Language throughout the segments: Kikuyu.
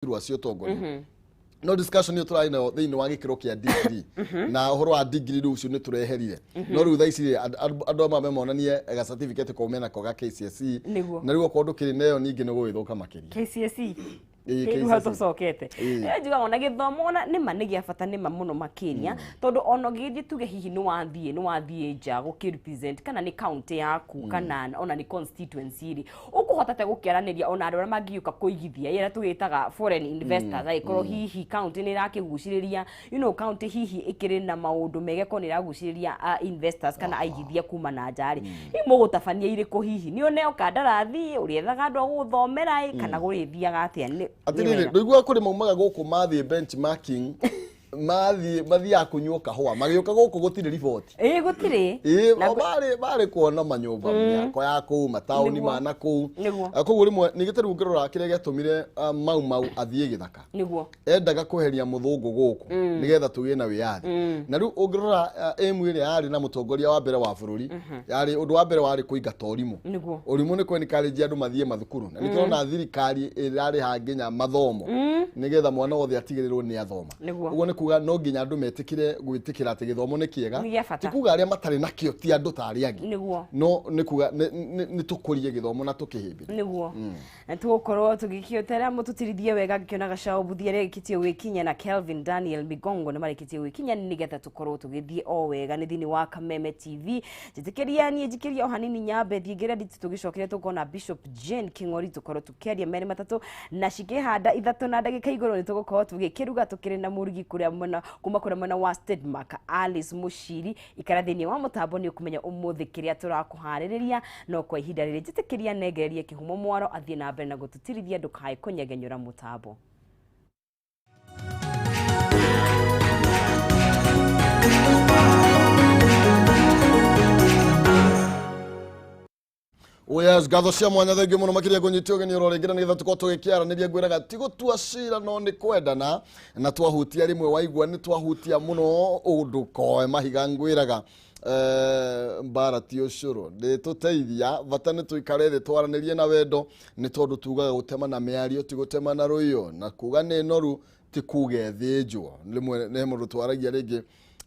Iturwa cia ũtongoria no discussion ĩyo tũrarĩ nayo thĩinĩ wa gĩkĩro kĩa degree na ũhoro wa degree rĩu ũcio nĩ tũreherire, no rĩu thaa ici rĩ, andũ amwe monanie ga certificate kau menako ga KCSE. Nĩguo. Na rĩu okorwo ndũkĩrĩ na ĩyo ningĩ nĩ gũgĩthũka makĩria. KCSE. Ĩĩ, Rĩu hau KCSE. tũcokete. Ĩĩ. Njugaga ona gĩthomo ona nĩma nĩ gĩa bata, nĩma mũno makĩria, tondũ ona ũngĩgĩthiĩ tuge hihi nĩ wathiĩ nja gũkĩ represent kana nĩ county yaku kana ona nĩ constituency rĩ, ũkũhota te gũkĩaranĩria ona andũ arĩa mangĩũka kũigithia ĩrĩa tũgĩtaga foreign investors, angĩkorwo hihi county nĩ ĩrakĩgucĩrĩria, county hihi ĩkĩrĩ na maũndũ mega, ĩkorwo nĩ ĩragucĩrĩria investors kana aigithia kuma na nja rĩ, hihi mũgũtabania irĩkũ, hihi nĩ ũneo kandarathi ũrĩethaga andũ a gũgũthomera ĩ, kana gũrĩthiaga atĩa? Nĩ Atĩrĩrĩ, wega. Ndũiguaga kũrĩ maumaga gũkũ mathiĩ benchmarking, mathiĩ mathiaga kũnyua kahũa, magĩũka gũkũ gũtirĩ riboti. Ĩ, gũtirĩ. Ĩĩ. Na o marĩ kuona manyũmba, mĩako ya kũu mataũni ma na kũu. Koguo rĩmwe ningĩ ta rĩu ũngĩrora kĩrĩa gĩatũmire Mau Mau athiĩ gĩthaka, endaga kweheria mũthũngũ gũkũ nĩgetha tũgĩe na wĩyathi. Na rĩu ũngĩrora aim ĩrĩa yarĩ na mũtongoria wa mbere wa bũrũri, yarĩ ũndũ wa mbere warĩ kũingata ũrimũ. Ũrimũ nĩ kwenikaranjia andũ mathiĩ mathukuru, na nĩ tũrona thirikari ĩrarĩha nginya mathomo nĩgetha mwana wothe atigĩrĩrwo nĩ athoma. Ũguo nĩ kuga no nginya andũ metĩkĩre gwĩtĩkĩra atĩ gĩthomo nĩ kĩega. Nĩ gĩa bata. Ti kuga arĩa matarĩ nakĩo ti andũ ta arĩa angĩ, no nĩ kuga nĩ tũkũrie gĩthomo na tũkĩhĩmbĩrie. Nĩguo na tũgũkorwo tũgĩkĩotera mũtũtirithie wega ngĩkĩona Gacao Buthia rĩkĩtie gwĩkinya na Kelvin Daniel Migongo nĩ marĩkĩtie gwĩkinya nĩgetha tũkorwo tũgĩthiĩ o wega. Nĩ thĩinĩ wa Kameme TV. Njĩtĩkĩria niĩ njikĩria o hanini nyambe thiĩ ngĩre nditi, tũgĩcokere tũkona Bishop Jane King'ori, tũkorwo tũkĩaria merĩ matatũ na cikĩhanda 3 na ndagĩka igũrũ. Nĩ tũgũkorwo tũgĩkĩruga tũkĩrĩ na mũrugi kũrĩa mwena kuma kũrĩa mwena wa Stedmark, Alice Mũciri. Ikara thĩinĩ wa mũtambo, nĩ ũkũmenya ũmũthĩ kĩrĩa tũrakũharĩrĩria, no kwa ihinda rĩrĩ njĩtĩkĩria nengererie kĩhumo mwaro athiĩ na mbere na gũtũtirithia. Ndũkae kũnyegenyũra mũtambo. Oh yes, ngatho cia mwanya, thengiũ mũno makĩria ngũnyite ũgeni oro rĩngĩ na nĩgetha tũkorwo tũgĩkĩaranĩria. Ngwĩraga ti gũtua cira no nĩ kwendana, na twahutia rĩmwe waigua nĩ twahutia mũno ũndũ koe mahiga. Ngwĩraga mbara ti ũcũrũ, ndĩ tũteithia bata nĩ tũikare thĩ twaranĩrie na wendo, nĩ tondũ tugaga gũtema na mĩario ti gũtema na rũiyo, na kuga nĩ noru ti kuga ĩthĩnjwo. Rĩmwe nĩ mũndũ twaragia rĩngĩ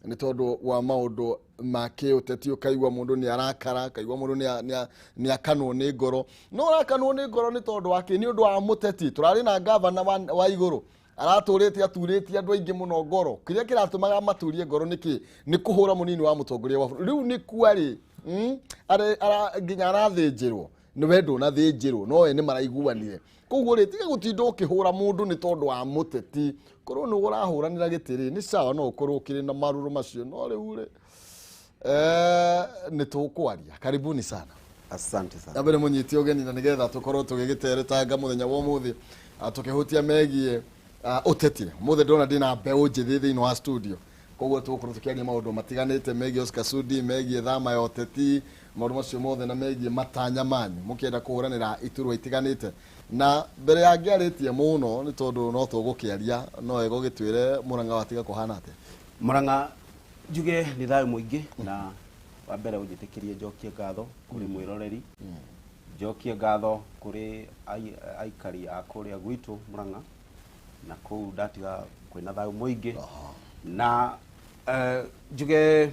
nĩ tondũ wa maũndũ ma kĩũteti, ũkaigua mũndũ nĩ arakara, ũkaigua mũndũ nĩ akanwo nĩ ngoro. No ũrakanwo nĩ ngoro nĩ tondũ wa kĩ? Nĩ ũndũ wa mũteti. Tũrarĩ na gavana wa igũrũ aratũrĩte aturĩtie andũ aingĩ mũno ngoro. Kĩrĩa kĩratũmaga maturie ngoro nĩ kĩ? Nĩ kũhũra mũnini wa mũtongoria wa bũrũri. Rĩu nĩ kuarĩ nginya arathĩnjĩrwo nĩ we ndũnathĩnjĩrwo, no we nĩ maraiguanire. Koguo rĩ, tiga gũtinda ũkĩhũra mũndũ nĩ tondũ wa mũteti. Korwo nĩ ũrahũranĩra gĩtĩ rĩ, nĩ sawa, no ũkorwo ũkĩrĩ na marũrũ macio, no rĩu rĩ nĩ tũkwaria. Karibuni sana. Asante sana. Na mbere mũnyite ũgeni na nĩgetha tũkorwo tũgĩgĩteretanga mũthenya wa ũmũthĩ, tũkĩhutia megiĩ ũteti. Ũmũthĩ ndĩrona ndĩna mbeũ njĩthĩ thĩinĩ wa studio, koguo tũgũkorwo tũkĩaria maũndũ matiganĩte megiĩ Oscar Sudi, megiĩ thama ya ũteti, maũndũ macio mothe, na megiĩ matanya manyu mũkĩenda kũhũranĩra iturwa itiganĩte. Na mbere ya ngĩarĩtie mũno, nĩ tondũ no tũgũkĩaria, no wega ũgĩtwĩre Mũrang'a watiga kũhana atĩa? Mũrang'a njuge nĩ thayũ mũingĩ, na wa mbere ũnjĩtĩkĩrie njokie ngatho kũrĩ mwĩroreri, njokie ngatho kũrĩ aikari a kũrĩa gwitũ Mũrang'a, na kũu ndatiga kwĩna thayũ mũingĩ. Na njuge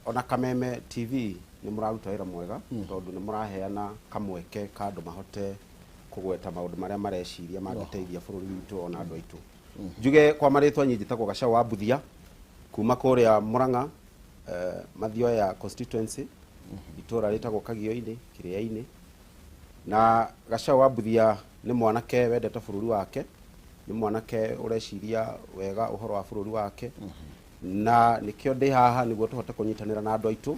ona Kameme TV nĩ mũraruta wĩra mwega, tondũ nĩ mũraheana kamweke ka andũ mahote kũgweta maũndũ marĩa mareciria mangĩteithia bũrũri witũ ona andũ aitũ. Njuge kwa marĩtwa niĩ njĩtagwo Gacau wa Mbuthia kuma kũrĩa Mũrang'a, Mathioya constituency, itũra rĩtagwo Kagio-inĩ, Kĩrĩa-inĩ. Na Gacau wa Mbuthia nĩ mwanake wendete bũrũri wake, nĩ mwanake ũreciria wega ũhoro wa bũrũri wake, na nĩkĩo ndĩ haha nĩguo tũhote kũnyitanĩra na andũ aitũ,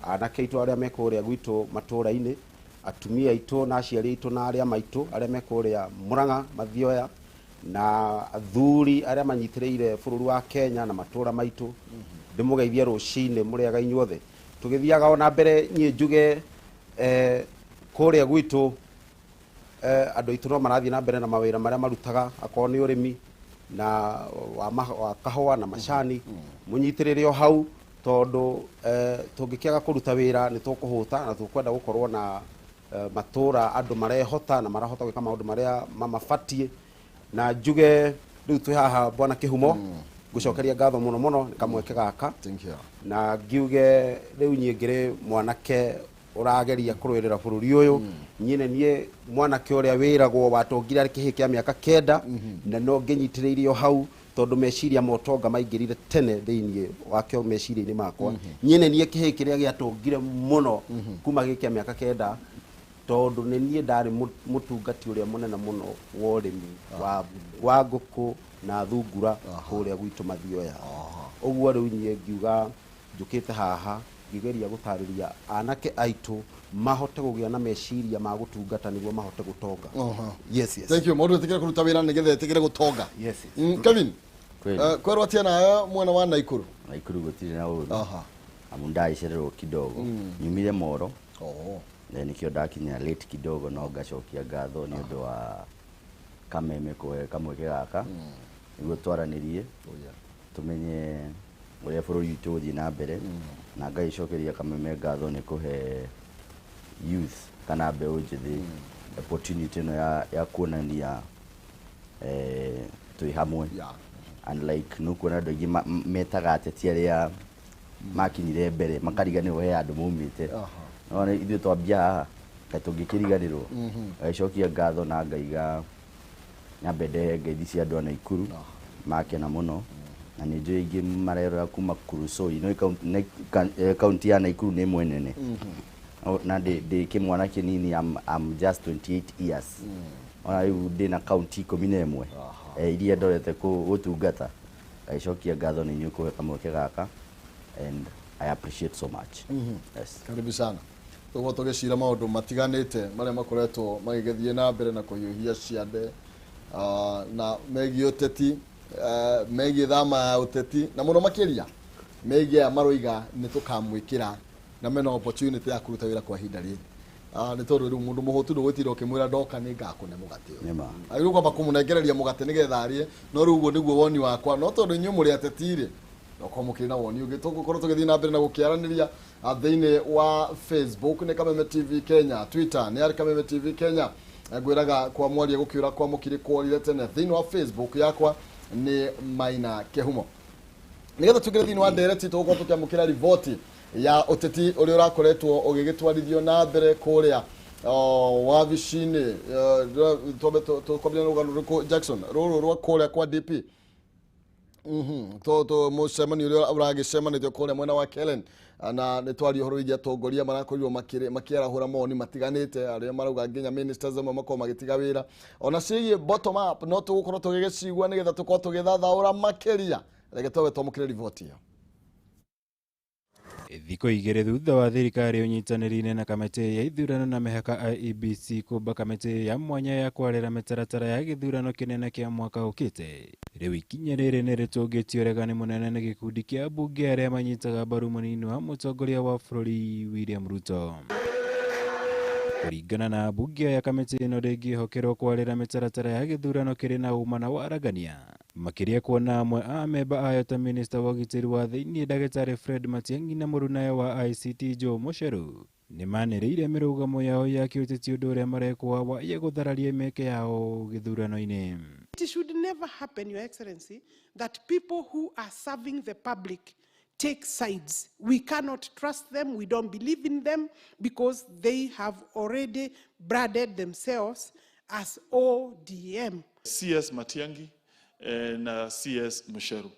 anake aitũ arĩa me kũrĩa gwitũ matũũra-inĩ, atumia aitũ na aciari aitũ na arĩa maitũ arĩa me kũrĩa Mũrang'a, Mathioya, na athuri arĩa manyitĩrĩire bũrũri wa Kenya na matũũra maitũ. Ndĩmũgeithie rũcinĩ, mũrĩega inyuothe. Tũgĩthiaga ona mbere, niĩ njuge kũrĩa gwitũ andũ aitũ no marathiĩ na mbere na mawĩra marĩa marutaga, akorwo nĩ ũrĩmi na wa kahũa na macani. Mũnyitĩrĩre o hau, tondũ tũngĩkĩaga kũruta wĩra nĩ tũkũhũta, na tũkwenda gũkorwo na Matũra andũ marehota na marahota gwĩka maũndũ marĩa mamabatie. Na njuge rĩu twĩ haha bwana Kĩhumo, ngũcokeria ngatho mũno mũno nĩ kamweke gaka. Thank you. Na ngiuge rĩu niĩ ngĩrĩ mwanake ũrageria kũrũĩrĩra bũrũri ũyũ. Niĩ nĩ niĩ mwanake ũrĩa wĩragwo watongire arĩ kĩhĩ kĩa mĩaka 9, na no ngĩnyitĩrĩire o hau tondũ meciria ma ũtonga maingĩrire tene thĩinĩ wakĩo meciria-inĩ makwa. Niĩ nĩ niĩ kĩhĩ kĩrĩa gĩatongire mũno kuma gĩ kĩa mĩaka 9, tondũ nĩ niĩ ndarĩ mũtungati ũrĩa mũnene mũno wa ũrĩmi wa ngũkũ na thungura kũrĩa gwitũ Mathioya. Ũguo rĩu niĩ ngiuga njũkĩte haha ngĩgeria gũtarĩria anake aitũ mahote kũgĩa na meciria ma gũtungata nĩguo mahote gũtonga. Yes. Thank you. Mũndũ ĩtĩkĩre kũruta wĩra nĩgetha ĩtĩkĩre gũtonga. Yes. Kevin, kwerwo atĩa nawe mwena wa Naikuru? Naikuru gũtirĩ na ũru. Amu ndaicererwo kidogo. Nyumire Moro. Na nikio ndakinya late kidogo, no ngacokia ngatho nĩ ũndũ wa Kameme kũhe kamweke gaka nĩguo twaranĩrie tumenye ũrĩa bũrũri witũ ũgũthiĩ na mbere. Na ngagĩcokeria Kameme ngatho nĩ kũhe youth kana mbeũ njĩthĩ opportunity ĩno ya kuonania twĩ hamwe. Unlike nĩũkuona andũ aingĩ metaga ateti arĩa makinyire mbere makariganĩrwo he andũ maumĩte. No ithuĩ twambia haha kaĩ tũngĩkĩriganĩrwo. Ngagĩcokia ngatho na ngaiga nyambe ndehe ngeithi cia andũ a Naikuru makena mũno. Na nĩ njũĩ aingĩ marerora kuma Kuresoi. No kaunti ya Naikuru nĩ ĩmwe nene. Na ndĩ kĩmwana kĩnini, I'm just 28 years. Ona rĩu ndĩ na kaunti 11 iria ndorete gũtungata. Ngagĩcokia ngatho nĩ inyuĩ kũhe kamweke gaka, and I appreciate so much. Yes. Karibu sana. Tũgũkorwo tũgĩcira maũndũ matiganĩte marĩa makoretwo magĩgĩthiĩ na mbere na kũhiũhia ciande, na megiĩ ũteti, megiĩ thama ya ũteti, na mũno makĩria megiĩ aya maroiga nĩ tũkamwĩkĩra na mena opportunity ya kũruta wĩra kwa ihinda rĩrĩ. Nĩ tondũ rĩu mũndũ mũhũtu ndũgũtinda ũkĩmwĩra ndoka nĩ ngakũne mũgate ũyũ. Agĩrĩirwo kwamba kũmũnengereria mũgate nĩgetha arĩe, no rĩu ũguo nĩguo woni wakwa. No tondũ inyuĩ mũrĩ ateti rĩ, okorwo mũkĩrĩ na woni ũngĩ, tũgũkorwo tũgĩthiĩ na mbere na gũkĩaranĩria thĩinĩ wa Facebook nĩ Kameme TV Kenya, Twitter nĩ arĩ Kameme TV Kenya. Ngwĩraga kwa mwaria gũkĩũra kwa mũkiri kworire tene. Thĩinĩ wa Facebook yakwa nĩ Maina Kĩhumo. Nĩgetha tũingĩre thĩinĩ wa ndereti, tũgũkorwo tũkĩamũkĩra riboti ya ũteti ũrĩa ũrakoretwo ũgĩgĩtwarithio na mbere kũrĩa wabici-inĩ. Twambe tũkwambia na rũgano rũrĩkũ, Jackson? Rũrũ rwa kũrĩa kwa DP. Mũcemanio ũrĩa ũragĩcemanĩtio kũrĩa mwena wa Kellen, na nĩ twaria ũhoro wĩgiĩ atongoria marakorirwo makĩarahũra mawoni matiganĩte, arĩa marauga nginya ministers amwe makorwo magĩtiga wĩra. Ona ciĩgiĩ bottom up no tũgũkorwo tũgĩgĩcigua nĩgetha tũkorwo tũgĩthathaũra makĩria. Reke twambe twamũkĩre riboti ĩyo. Thikũ igĩrĩ thutha wa thirikari ũnyitanĩri-inĩ na kamĩtĩ ya ithurano na mĩhaka IEBC kũmba kamĩtĩ ya mwanya ya kwarĩra mĩtaratara ya gĩthurano kĩnene kĩa mwaka ũkĩte. Rĩu ikinya rĩrĩ nĩ rĩtũngĩtio ũregani mũnene nĩ gĩkundi kĩa ambunge arĩa manyitaga mbaru mũnini wa mũtongoria wa bũrũri William Ruto. Kũringana na ambunge aya, kamĩtĩ ĩno ndĩngĩhokerwo kwarĩra mĩtaratara ya gĩthurano kĩrĩ na ũma na waragania. Makĩria kuona amwe a amemba ayo ta minista wa ũgitĩri wa thĩinĩ ndagĩtarĩ Fred Matiang'i na mũrunawe wa ICT Joe Mucheru nĩmanĩrĩire mĩrũgamo yao ya kĩũteti ũndũ ũrĩa marekwo wa gũthararia mĩeke yao gĩthurano-inĩ. It should never happen, Your Excellency, that people who are serving the public take sides. We cannot trust them, we don't believe in them, because they have already branded themselves as ODM. CS Matiang'i and CS Mucheru.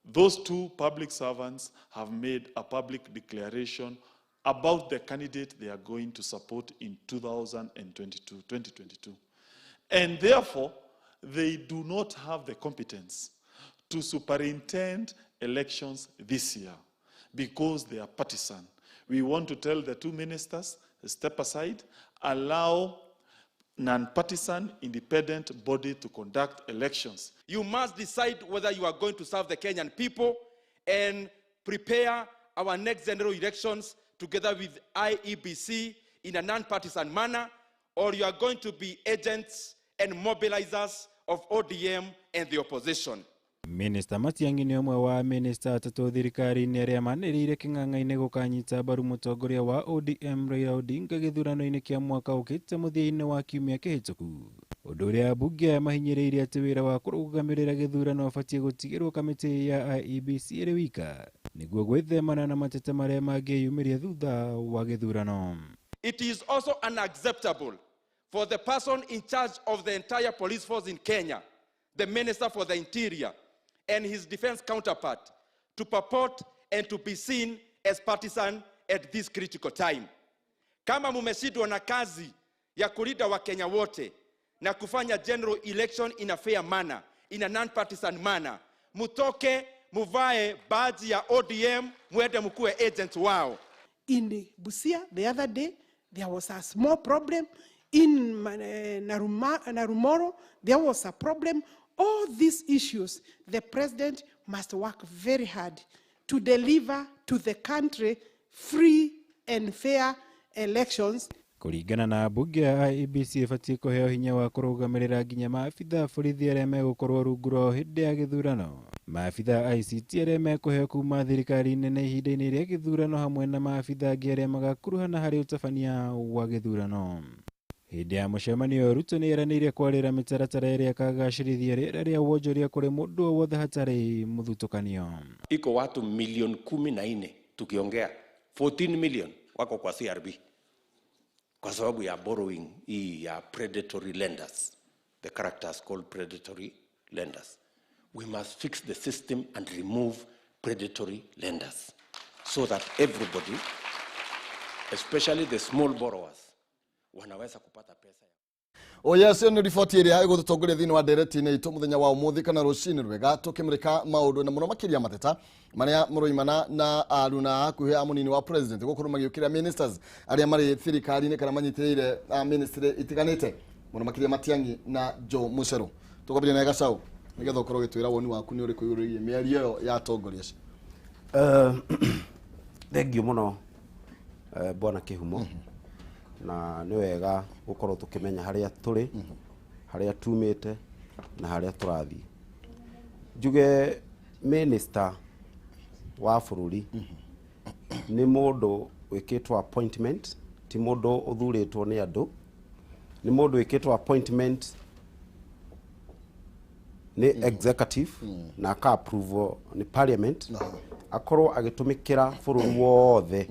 Those two public servants have made a public declaration about the candidate they are going to support in 2022. And therefore, they do not have the competence to superintend elections this year because they are partisan. We want to tell the two ministers, step aside, allow non-partisan, independent body to conduct elections. You must decide whether you are going to serve the Kenyan people and prepare our next general elections together with IEBC in a non-partisan manner, or you are going to be agents and mobilizers of ODM and the opposition. Minista Matiang'i nĩ ũmwe wa minista atatũ thirikari-inĩ arĩa manĩrĩire kĩng'ang'a-inĩ gũkanyita mbaru mũtongoria wa ODM Raila Odinga gĩthurano-inĩ kĩa mwaka ũkĩte mũthia-inĩ wa kiumia kĩhĩtũku, ũndũ ũrĩa ambunge aya mahinyĩrĩirie atĩ wĩra wa kũrũgamĩrĩra gĩthurano ũbatiĩ gũtigĩrwo kamĩtĩ ya IEBC ĩrĩ wika nĩguo gwĩthemana na mateta marĩa mangĩyumĩria thutha wa gĩthurano. It is also unacceptable for the person in charge of the entire police force in Kenya, the Minister for the Interior, and his defense counterpart to purport and to be seen as partisan at this critical time. Kama mumeshindwa na kazi ya kulinda Wakenya wote na kufanya general election in a fair manner, in a non-partisan manner, mutoke muvae baji ya ODM muende mkuwe agents wao. In Busia the other day, there was a small problem. In Narumoro, there was a problem. All these issues, the president must work very hard to deliver to the country free and fair elections. Kũringana na mbunge ya IEBC ĩbatiĩ kũheo hinya wa kũrũgamĩrĩra nginya maabitha a borithi arĩa megũkorwo rungu rwao hĩndĩ ya gĩthurano, maabitha a ICT arĩa mekũheo kuma thirikari nene ihinda-inĩ rĩa gĩthurano hamwe na maabitha angĩ arĩa magakuruhana harĩ ũtabania wa gĩthurano. Hĩndĩ ya mũcemanio Ruto nĩ eranĩire kwarĩra mĩtaratara ĩrĩa ĩkagacĩrithia rĩera rĩa wonjoria kũrĩ mũndũ o wothe hatarĩ mũthutũkanio. Iko watu milioni 14 tukiongea 14 million wako kwa CRB kwa sababu ya borrowing hii ya predatory lenders, the characters called predatory lenders. We must fix the system and remove predatory lenders so that everybody, especially the small borrowers, wanaweza kupata pesa. Oya, cio nĩ riboti ĩrĩa ĩgũtũtongoria thĩinĩ wa ndereti-inĩ itũ mũthenya wa ũmũthĩ kana rũcinĩ rwega, tũkĩmũrĩka maũndũ na mũno makĩria mateta marĩa mũroimana na aruna hakuhĩ a mũnini wa president gũkorwo magĩũkĩrĩra ministers arĩa marĩ thirikari-inĩ kana manyitĩrĩire ministry itiganĩte, mũno makĩria Matiang'i na Joe Mucheru. Tũkwambĩrĩria na Gacau nĩgetha ũkorwo ũgĩtwĩra woni waku nĩ ũrĩkũ igũrũ rĩgiĩ mĩario ĩyo ya atongoria acio. Thengiũ mũno, bwana Kĩhumo, na nĩ wega gũkorwo tũkĩmenya harĩa tũrĩ, harĩa tumĩte na harĩa tũrathiĩ. Njuge minister wa bũrũri nĩ mũndũ wĩkĩtwo appointment, ti mũndũ ũthurĩtwo nĩ andũ, nĩ mũndũ wĩkĩtwo appointment nĩ executive na aka approve nĩ parliament, akorwo agĩtũmĩkĩra bũrũri wothe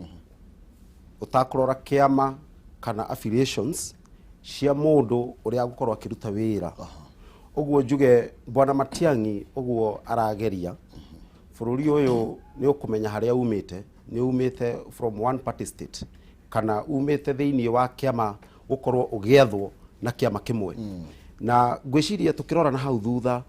ũtakũrora kĩama kana affiliations cia mũndũ ũrĩa agũkorwo akĩruta wĩra. Ũguo njuge bwana Matiang'i ũguo arageria, bũrũri ũyũ nĩ ũkũmenya harĩa umĩte, nĩ umĩte from one party state kana umĩte thĩinĩ wa kĩama gũkorwo ũgĩathwo na kĩama kĩmwe. Na ngwĩciria tũkĩrora na hau thutha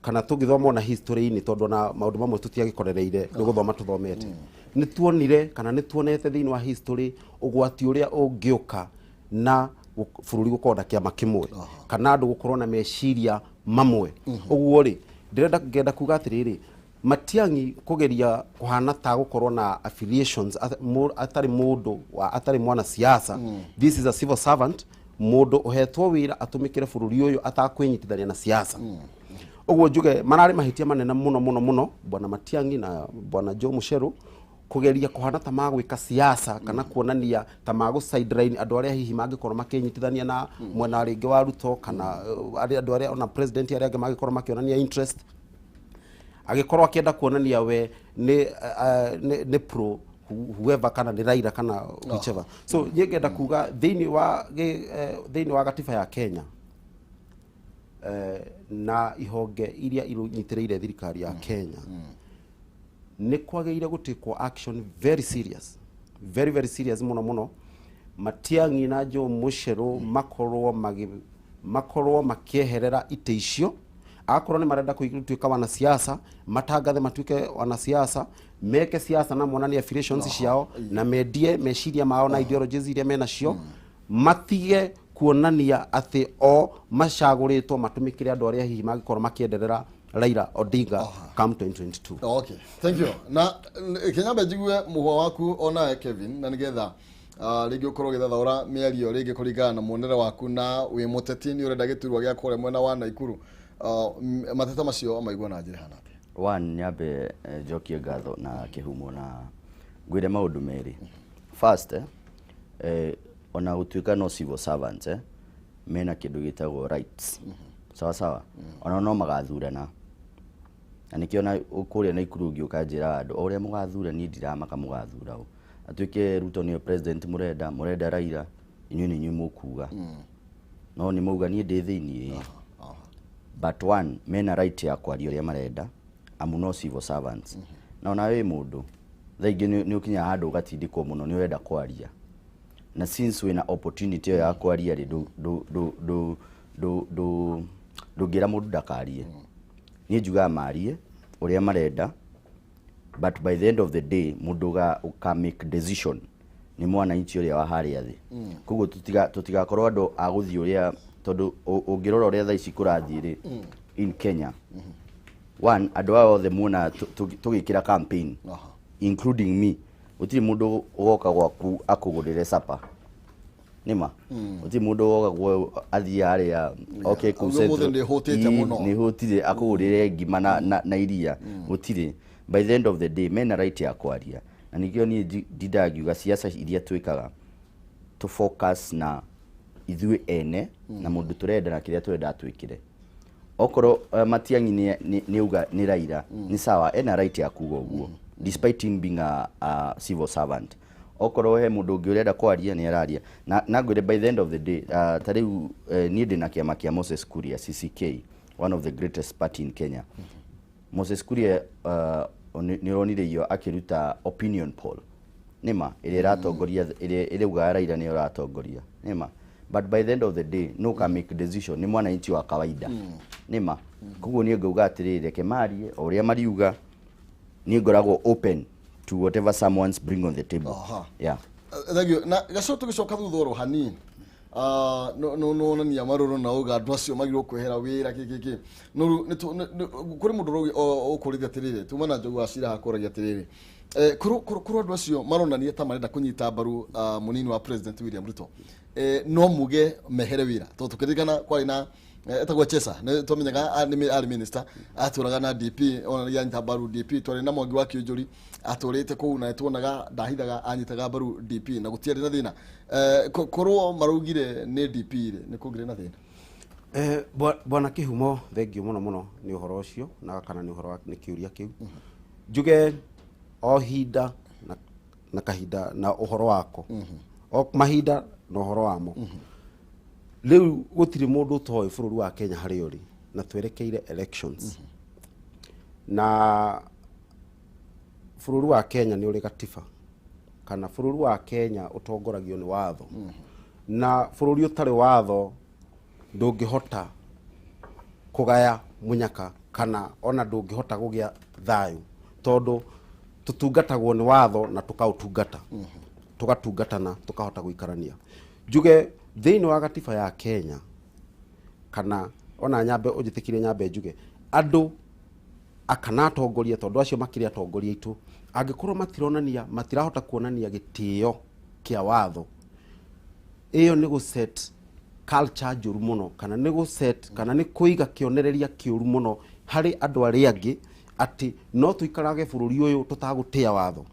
kana tũgĩthoma ona history-inĩ, tondũ ona maũndũ mamwe tũtiagĩkorereire nĩ gũthoma tũthomete, nĩ tuonire kana nĩ tuonete thĩinĩ wa history ũgwati ũrĩa ũngĩũka na bũrũri gũkorwo na kĩama kĩmwe kana andũ gũkorwo na meciria mamwe. Ũguo rĩ, ndĩrenda ngenda kuga atĩrĩrĩ, Matiang'i kũgeria kũhana ta gũkorwo na affiliations atarĩ mũndũ wa atarĩ mwanasiasa. This is a civil servant, mũndũ ũhetwo wĩra atũmĩkĩre bũrũri ũyũ atakwĩnyitithania na siasa. Ũguo njuge mararĩ mahĩtia manene mũno mũno mũno bwana Matiang'i na bwana Joe Mucheru kũgeria kũhana ta magwĩka siasa kana kuonania ta magũ sideline andũ arĩa hihi mangĩkorwo makĩnyitithania na mwena rĩngĩ wa Ruto kana arĩa andũ arĩa ona president arĩa angĩ mangĩkorwo makĩonania interest, agĩkorwo akĩenda kuonania we nĩ pro whoever kana nĩ Raila kana whichever. So niĩ ngenda kuga thĩinĩ wa gatiba ya Kenya na ihonge iria inyitĩrĩire thirikari ya Kenya, nĩ kwagĩrĩire gũtĩkwo action very serious, very very serious mũno mũno. Matiang'i na Joe Mucheru makorwo makĩeherera itĩ icio. Akorwo nĩ marenda gũtuĩka wanasiasa, matangathe matuĩke wanasiasa, meke siasa na monanie affiliations ciao na mendie meciria mao na ideologies iria menacio, matige kuonania atĩ o macagũrĩtwo matũmĩkĩre andũ arĩa hihi mangĩkorwo makĩenderera Raila Odinga come 2022. Okay, thank you. Na kinyambe njigue mũhwa waku onawe Kevin, na nĩgetha rĩngĩ ũkorwo ũgĩthathaũra mĩario rĩngĩ kũringana na muonere waku, na wĩ mũteti nĩ ũrenda gĩturwa gĩa kũrĩa mwena wa Naikuru. Mateta macio amaigua na njĩra hana atĩa? One, nyambe njokie ngatho na kĩhumo na ngwĩre maũndũ merĩ. First, ona gũtuĩka no civil servants, mena kĩndũ gĩtagwo rights. Sawa sawa. Ona no magathurana na nĩkĩo na kũrĩa Naikuru ũngĩũka njĩra andũ o ũrĩa mũgathura, niĩ ndiramaka mũgathura ũ, atuĩke Ruto nĩwe president, mũrenda mũrenda Raila, inyuĩ nĩ inyuĩ mũkuga, no nĩ mauga niĩ ndĩ thĩiniĩ. But one, mena right ya kwaria ũrĩa marenda amu no civil servants. Na ona wĩ mũndũ thaa ingĩ nĩ ũkinyaga handũ ũgatindĩkwo mũno, nĩ ũrenda kwaria, na since wĩna opportunity ĩyo ya kwaria rĩ, ndũngĩra mũndũ ndakarie. Niĩ njugaga marie ũrĩa marenda, but by the end of the day mũndũ ũka make decision nĩ mwananchi ũrĩa wa harĩa thĩ. Koguo tũtigakorwo andũ a gũthiĩ ũrĩa, tondũ ũngĩrora ũrĩa thaa ici kũrathiĩ rĩ in Kenya, one, andũ aya othe muona tũgĩkĩra campaign, including me, gũtirĩ mũndũ ũgoka gwaku akũgũrĩre sapa, nĩma gũtirĩ mũndũ ũgoka athiĩ harĩa okay kũu Auga ũmũthĩ Central. nĩhũtĩte Ii, mũno. nĩhũtire akũgũrĩre ngima na iria, gũtirĩ. By the end of the day mena right ya kwaria, na nĩkĩo niĩ ndindaga ngiuga ciaca iria twĩkaga to focus na ithuĩ ene na mũndũ tũrenda na kĩrĩa tũrenda atwĩkĩre. Okorwo Matiang'i nĩ auga nĩ Raila nĩ sawa, ena right ya kuga ũguo despite him being a civil servant. Okorwo he mũndũ ũngĩ ũrenda kwaria, nĩ araria na ngwĩre by the end of the day, ta rĩu niĩ ndĩna kĩama kĩa Moses Kuria, CCK, one of the greatest party in Kenya. Moses Kuria nĩ ũronire iyo akĩruta opinion poll, nĩma ĩrĩa ĩratongoria, ĩrĩa ĩraugaga Raila nĩyo ĩratongoria, nĩma. But by the end of the day no ka make decision nĩ mwananchi wa kawaida, nĩma. Koguo niĩ ngauga atĩrĩrĩ, reke marie o ũrĩa mariuga, niĩ ngoragwo open to whatever someone's bring on the table. Yeah. Thank you. Na gaco tũgĩcoka thutha oro hanini, no nonania marũrũ na uga andũ acio magĩrĩirwo kwehera wĩra kĩ kĩ kĩ no kũrĩ mũndũ ũkũrĩte atĩrĩrĩ, tuma na njogu wa cira hakũragia atĩrĩrĩ, kũrĩ andũ acio maronania ta marenda kũnyita mbaru mũnini wa President William Ruto, no muge mehere wĩra, tondũ tũkĩririkana kwarĩ na etagwo Chesa, nĩ twamenyaga nĩ arĩ minister atũraga na DP, onanagia anyita mbaru DP. Twarĩ na Mwangi wa Kĩũnjũri atũrĩte kũu na tuonaga ndahithaga anyitaga mbaru DP na gũtiarĩ na thĩna. Korwo maraugire nĩ DP rĩ, nĩ kũngĩrĩ na thĩna? Bwana Kĩhumo, thengio mũno mũno nĩ ũhoro ũcio na kana nĩ ũhoro wa nĩ kĩũria kĩu. Njuge o hinda na kahinda na ũhoro wako, o mahinda na ũhoro wamo. Rĩu gũtirĩ mũndũ ũtoĩ bũrũri wa Kenya harĩa ũrĩ na twerekeire elections, na bũrũri wa Kenya nĩ ũrĩ gatiba, kana bũrũri wa Kenya ũtongoragio nĩ watho, na bũrũri ũtarĩ watho ndũngĩhota kũgaya mũnyaka kana ona ndũngĩhota kũgĩa thayũ, tondũ tũtungatagwo nĩ watho na tũkaũtungata, tũgatungatana, tũkahota gũikarania. Njuge thĩinĩ wa gatiba ya Kenya, kana ona nyambe ũnjĩtĩkĩrie nyambe njuge andũ akana atongoria, tondũ acio makĩrĩ atongoria aitũ, angĩkorwo matironania, matirahota kuonania gĩtĩo kĩa watho, ĩyo nĩ gũ set culture njũru mũno, kana nĩ gũ set, kana nĩ kũiga kĩonereria kĩũru mũno harĩ andũ arĩa angĩ atĩ no tũikarage bũrũri ũyũ tũtagũtĩa watho,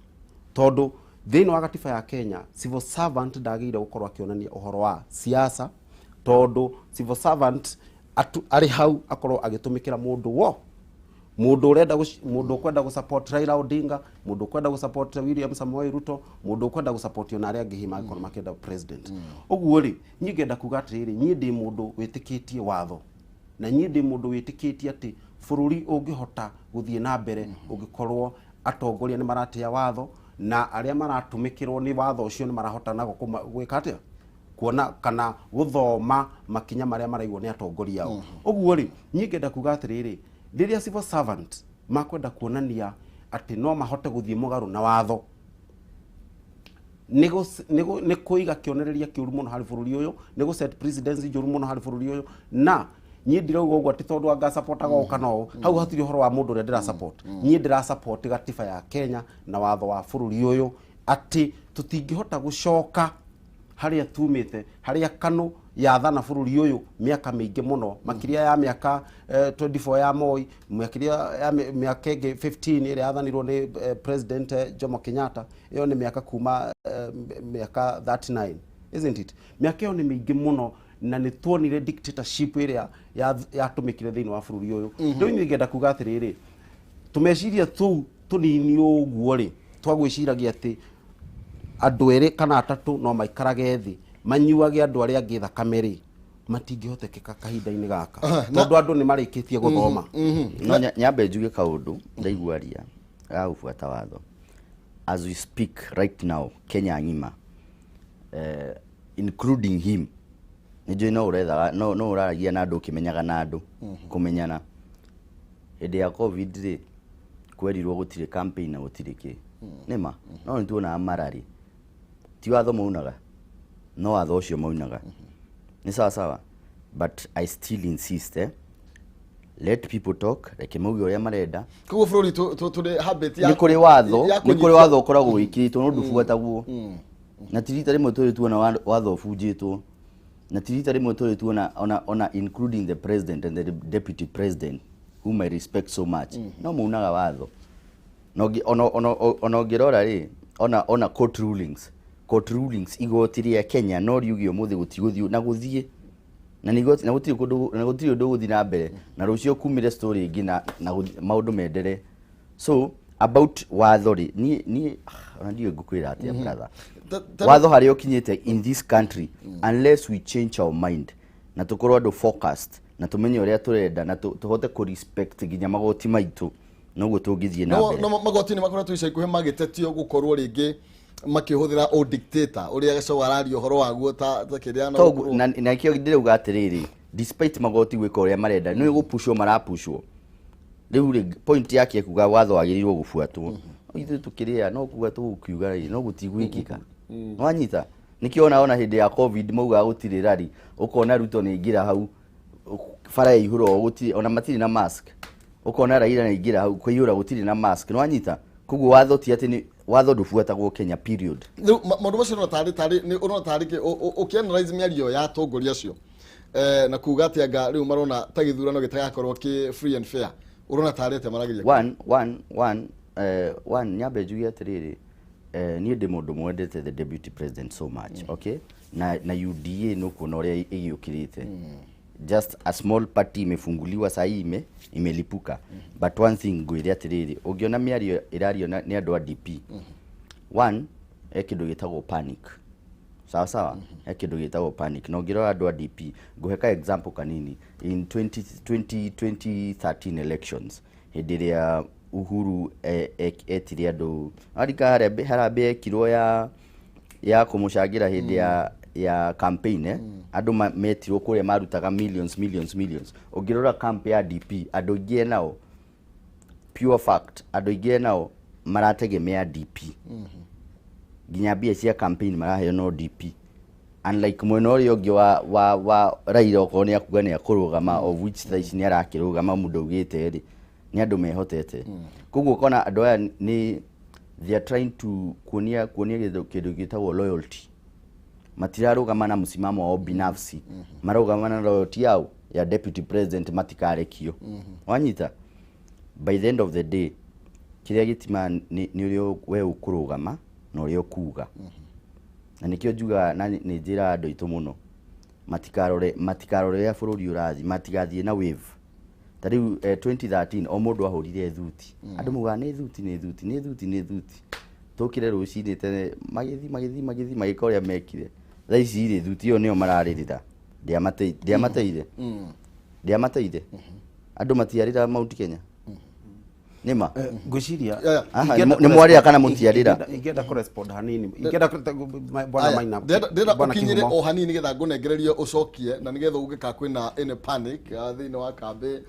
tondũ thĩinĩ wa gatiba ya Kenya civil servant ndagĩrĩire gũkorwo akĩonania ũhoro wa siasa, tondũ civil servant arĩ hau akorwo agĩtũmĩkĩra mũndũ wo mũndũ ũrenda mũndũ ũkwenda gũ support Raila Odinga, mũndũ ũkwenda gũ support William Samoei Ruto, mũndũ ũkwenda gũ support ona arĩa angĩ hihi mangĩkorwo makĩenda president. Ũguo rĩ, niĩ ngenda kuga atĩrĩrĩ, niĩ ndĩ mũndũ wĩtĩkĩtie watho, na niĩ ndĩ mũndũ wĩtĩkĩtie atĩ bũrũri ũngĩhota gũthiĩ na mbere ũngĩkorwo atongoria nĩ maratĩa watho, na arĩa maratũmĩkĩrwo nĩ watho ũcio nĩ marahota nago gwĩka atĩa, kuona kana gũthoma makinya marĩa maraigwo nĩ atongoria ao. Ũguo rĩ, niĩ ngenda kuga atĩrĩrĩ, rĩrĩa civil servant makwenda kuonania atĩ no mahote gũthiĩ mũgarũ na watho, nĩ kũiga kĩonereria kĩũru mũno harĩ bũrũri ũyũ, nĩ gũ set precedence njũru mũno harĩ bũrũri ũyũ. Na niĩ ndirauga ũguo atĩ tondũ anga supportaga ũũ kana ũũ, hau hatirĩ ũhoro wa mũndũ ũrĩa ndĩra support. Niĩ ndĩra support gatiba ya Kenya na watho wa bũrũri ũyũ, atĩ tũtingĩhota gũcoka harĩa tumĩte, harĩa KANU. Yathana bũrũri ũyũ mĩaka mĩingĩ mũno, makĩria ya mĩaka 24 ya Moi, makĩria ya mĩaka ĩngĩ 15 ĩrĩa yathanirwo nĩ President Jomo Kenyatta. Ĩyo nĩ mĩaka kuma mĩaka 39, isn't it? Mĩaka ĩyo nĩ mĩingĩ mũno, na nĩ tuonire dictatorship ĩrĩa yatũmĩkire thĩinĩ wa bũrũri ũyũ. Rĩu niĩ ngenda kuga atĩrĩrĩ, tũmeciria tũu tũnini ũguo rĩ, twagwĩciragia atĩ andũ erĩ kana atatũ no maikarage thĩ manyuage andũ arĩa angĩ thakame rĩ, matingĩhotekeka kahinda-inĩ gaka, tondũ andũ nĩ marĩkĩtie gũthoma. No nyambe njuge kaũndũ ndaigua aria ga gũbuata watho. As we speak right now, Kenya ng'ima, including him, nĩ njũĩ no ũrethaga no ũraragia na andũ ũkĩmenyaga na andũ kũmenyana. Hĩndĩ ya COVID rĩ, kwerirwo gũtirĩ campaign na gũtirĩ kĩ nĩma, no nĩ tuonaga marari ti watho maunaga, no watho ũcio maunaga nĩ sawa sawa. But I still insist, let people talk, reke mauge ũrĩa marenda. Koguo bũrũri tũrĩ habit ya nĩ kũrĩ watho ya nĩ kũrĩ watho ũkoragwo wĩkĩrĩtwo no ndũbuatagwo, na ti rita rĩmwe tũrĩ tuona watho ũbunjĩtwo, na ti rita rĩmwe tũrĩ tuona ona including the president and the deputy president, whom I respect so much, no maunaga watho. Na ona ũngĩrora rĩ, ona court rulings, igoti rĩa Kenya no riuge ũmũthĩ gũtigũthiĩ na gũthiĩ na nĩ igoti na gũtirĩ kũndũ na gũtirĩ ũndũ ũgũthiĩ na mbere, na rũciũ kumĩre story ĩngĩ na maũndũ mendere. So about watho rĩ, niĩ ona ndiũĩ ngũkwĩra atĩa, brother. Watho harĩa ũkinyĩte in this country, unless we change our mind na tũkorwo andũ focused na tũmenye ũrĩa tũrenda na tũhote kũ respect nginya magoti maitũ, noguo tũngĩthiĩ na mbere. No magoti nĩ makoretwo ica ikuhĩ magĩtetio gũkorwo rĩngĩ makĩhũthĩra o dictator ũrĩa Gachagua araria ũhoro waguo ta kĩrĩa Toguo na kĩo ndĩrauga atĩrĩrĩ, despite magoti gwĩka ũrĩa marenda, nĩ gũpushwo marapushwo. Rĩu rĩ, point yake ekuga watho wagĩrĩirwo gũbuatwo. Ithuĩ tũkĩrĩa no kuga tũgũkiuga rĩ, no gũtigwĩkĩka. Wanyita? Nĩkĩo ona hĩndĩ ya COVID maugaga gũtirĩ rari, ũkona Ruto nĩ aingĩra hau, bara yaihũra o gũtirĩ ona matirĩ na mask. Ũkona Raila nĩ aingĩra hau, kũihũra gũtirĩ na mask. Nĩwanyita? Koguo watho ti atĩ nĩ watho ndũbuatagwo Kenya, period. Rĩu maũndũ macio ũrona tarĩ nĩ ũrona tarĩ kĩ ũkĩanalyze mĩario ya atongoria acio, na kuga atĩ anga rĩu marona ta gĩthurano gĩtagakorwo kĩ free and fair, ũrona tarĩ atĩa marageria? One, nyambe njuge atĩrĩrĩ, niĩ ndĩ mũndũ mwendete the deputy president so much, okay? Na UDA no kuona ũrĩa ĩgĩũkĩrĩte, just a small party imefunguliwa sahii imelipuka. But one thing ngwĩre atĩrĩrĩ, ũngĩona mĩario ĩrario nĩ andũ a DP, one, he kĩndũ gĩtagwo panic, sawa sawa, he kĩndũ gĩtagwo panic. Na ũngĩrora andũ a DP, ngũhe ka example kanini. In 20, 20, 2013 elections, hĩndĩ ĩrĩa Uhuru etire andũ arika harambee ekirwo ya kũmũcangĩra hĩndĩ ya campaign, andũ metirwo kũrĩa marutaga millions, millions, millions. Ũngĩrora camp ya DP, andũ aingĩ nao, pure fact, andũ aingĩ nao marategemea DP, nginya mbia cia campaign maraheo no DP, unlike mwena ũrĩa ũngĩ wa Raila. Okorwo nĩ akuga nĩ akũrũgama, of which thaa ici nĩ arakĩrũgama, mũndũ augĩte rĩ, nĩ andũ mehotete. Koguo ũkona andũ aya nĩ they are trying to kuonia kĩndũ gĩtagwo loyalty. Matirarũgama na msimamo wao binafsi, marũgama na loyalty yao ya deputy president matikarekio. Wanyita? By the end of the day, kĩrĩa gĩtimaga nĩ ũrĩa we ũkũrũgama na ũrĩa ũkuga, na nĩkĩo njugaga na nĩ njĩraga andũ aitũ mũno matikarore ũrĩa bũrũri ũrathiĩ, matigathiĩ na wave. Ta rĩu 2013 o mũndũ ahũrire thuti, andũ maugaga nĩ thuti, nĩ thuti, nĩ thuti, nĩ thuti, tũkire rũcinĩ tene magĩthiĩ, magĩthiĩ, magĩthiĩ, magĩka ũrĩa mekire. Thaa ici rĩ, thuti ĩyo nĩyo mararĩrĩra. Ndĩamateire, ndĩamateire, andũ matiarĩra Mount Kenya nĩma. Ngwĩciria Aha, nĩ mwarĩra kana mũtiarĩra? Ingĩenda kũrespond hanini, ingĩenda bwana Aya, Maina, ndĩrenda bwana ũkinyĩre Kĩhumo. o hanini nĩgetha ngũnengererie ũcokie, na nĩgetha uge ka kwĩna any panic thĩinĩ wa kambĩ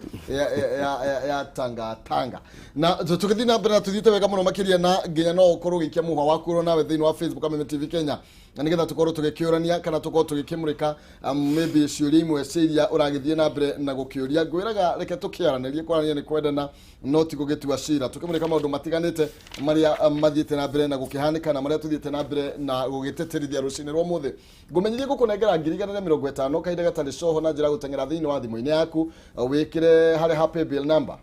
ya Tanga Tanga. Na tũgĩthiĩ na mbere na tũthiĩte wega mũno makĩria, na nginya no ũkorwo ũgĩikia mũhwa waku oro nawe thĩinĩ wa Facebook Kameme TV Kenya. Na nĩgetha tũkorwo tũgĩkĩũrania kana tũkorwo tũgĩkĩmũrĩka maybe ciũria imwe cia iria ũragĩthiĩ na mbere na gũkĩũria. Ngwĩraga reke tũkĩaranĩrie, kwaranĩria nĩ kwendana no ti gũgĩtua cira. Tũkĩmũrĩka maũndũ matiganĩte marĩa mathiĩte na mbere na gũkĩhanĩka na marĩa tũthiĩte na mbere na gũgĩtĩtĩrithia rũcinĩ rwa ũmũthĩ. Ngũmenyithie gũkũnengera 150,000 kahinda gatarĩ coho na njĩra ya gũteng'era thĩinĩ wa thimũ-inĩ yaku, wĩkĩre harĩa ha paybill number,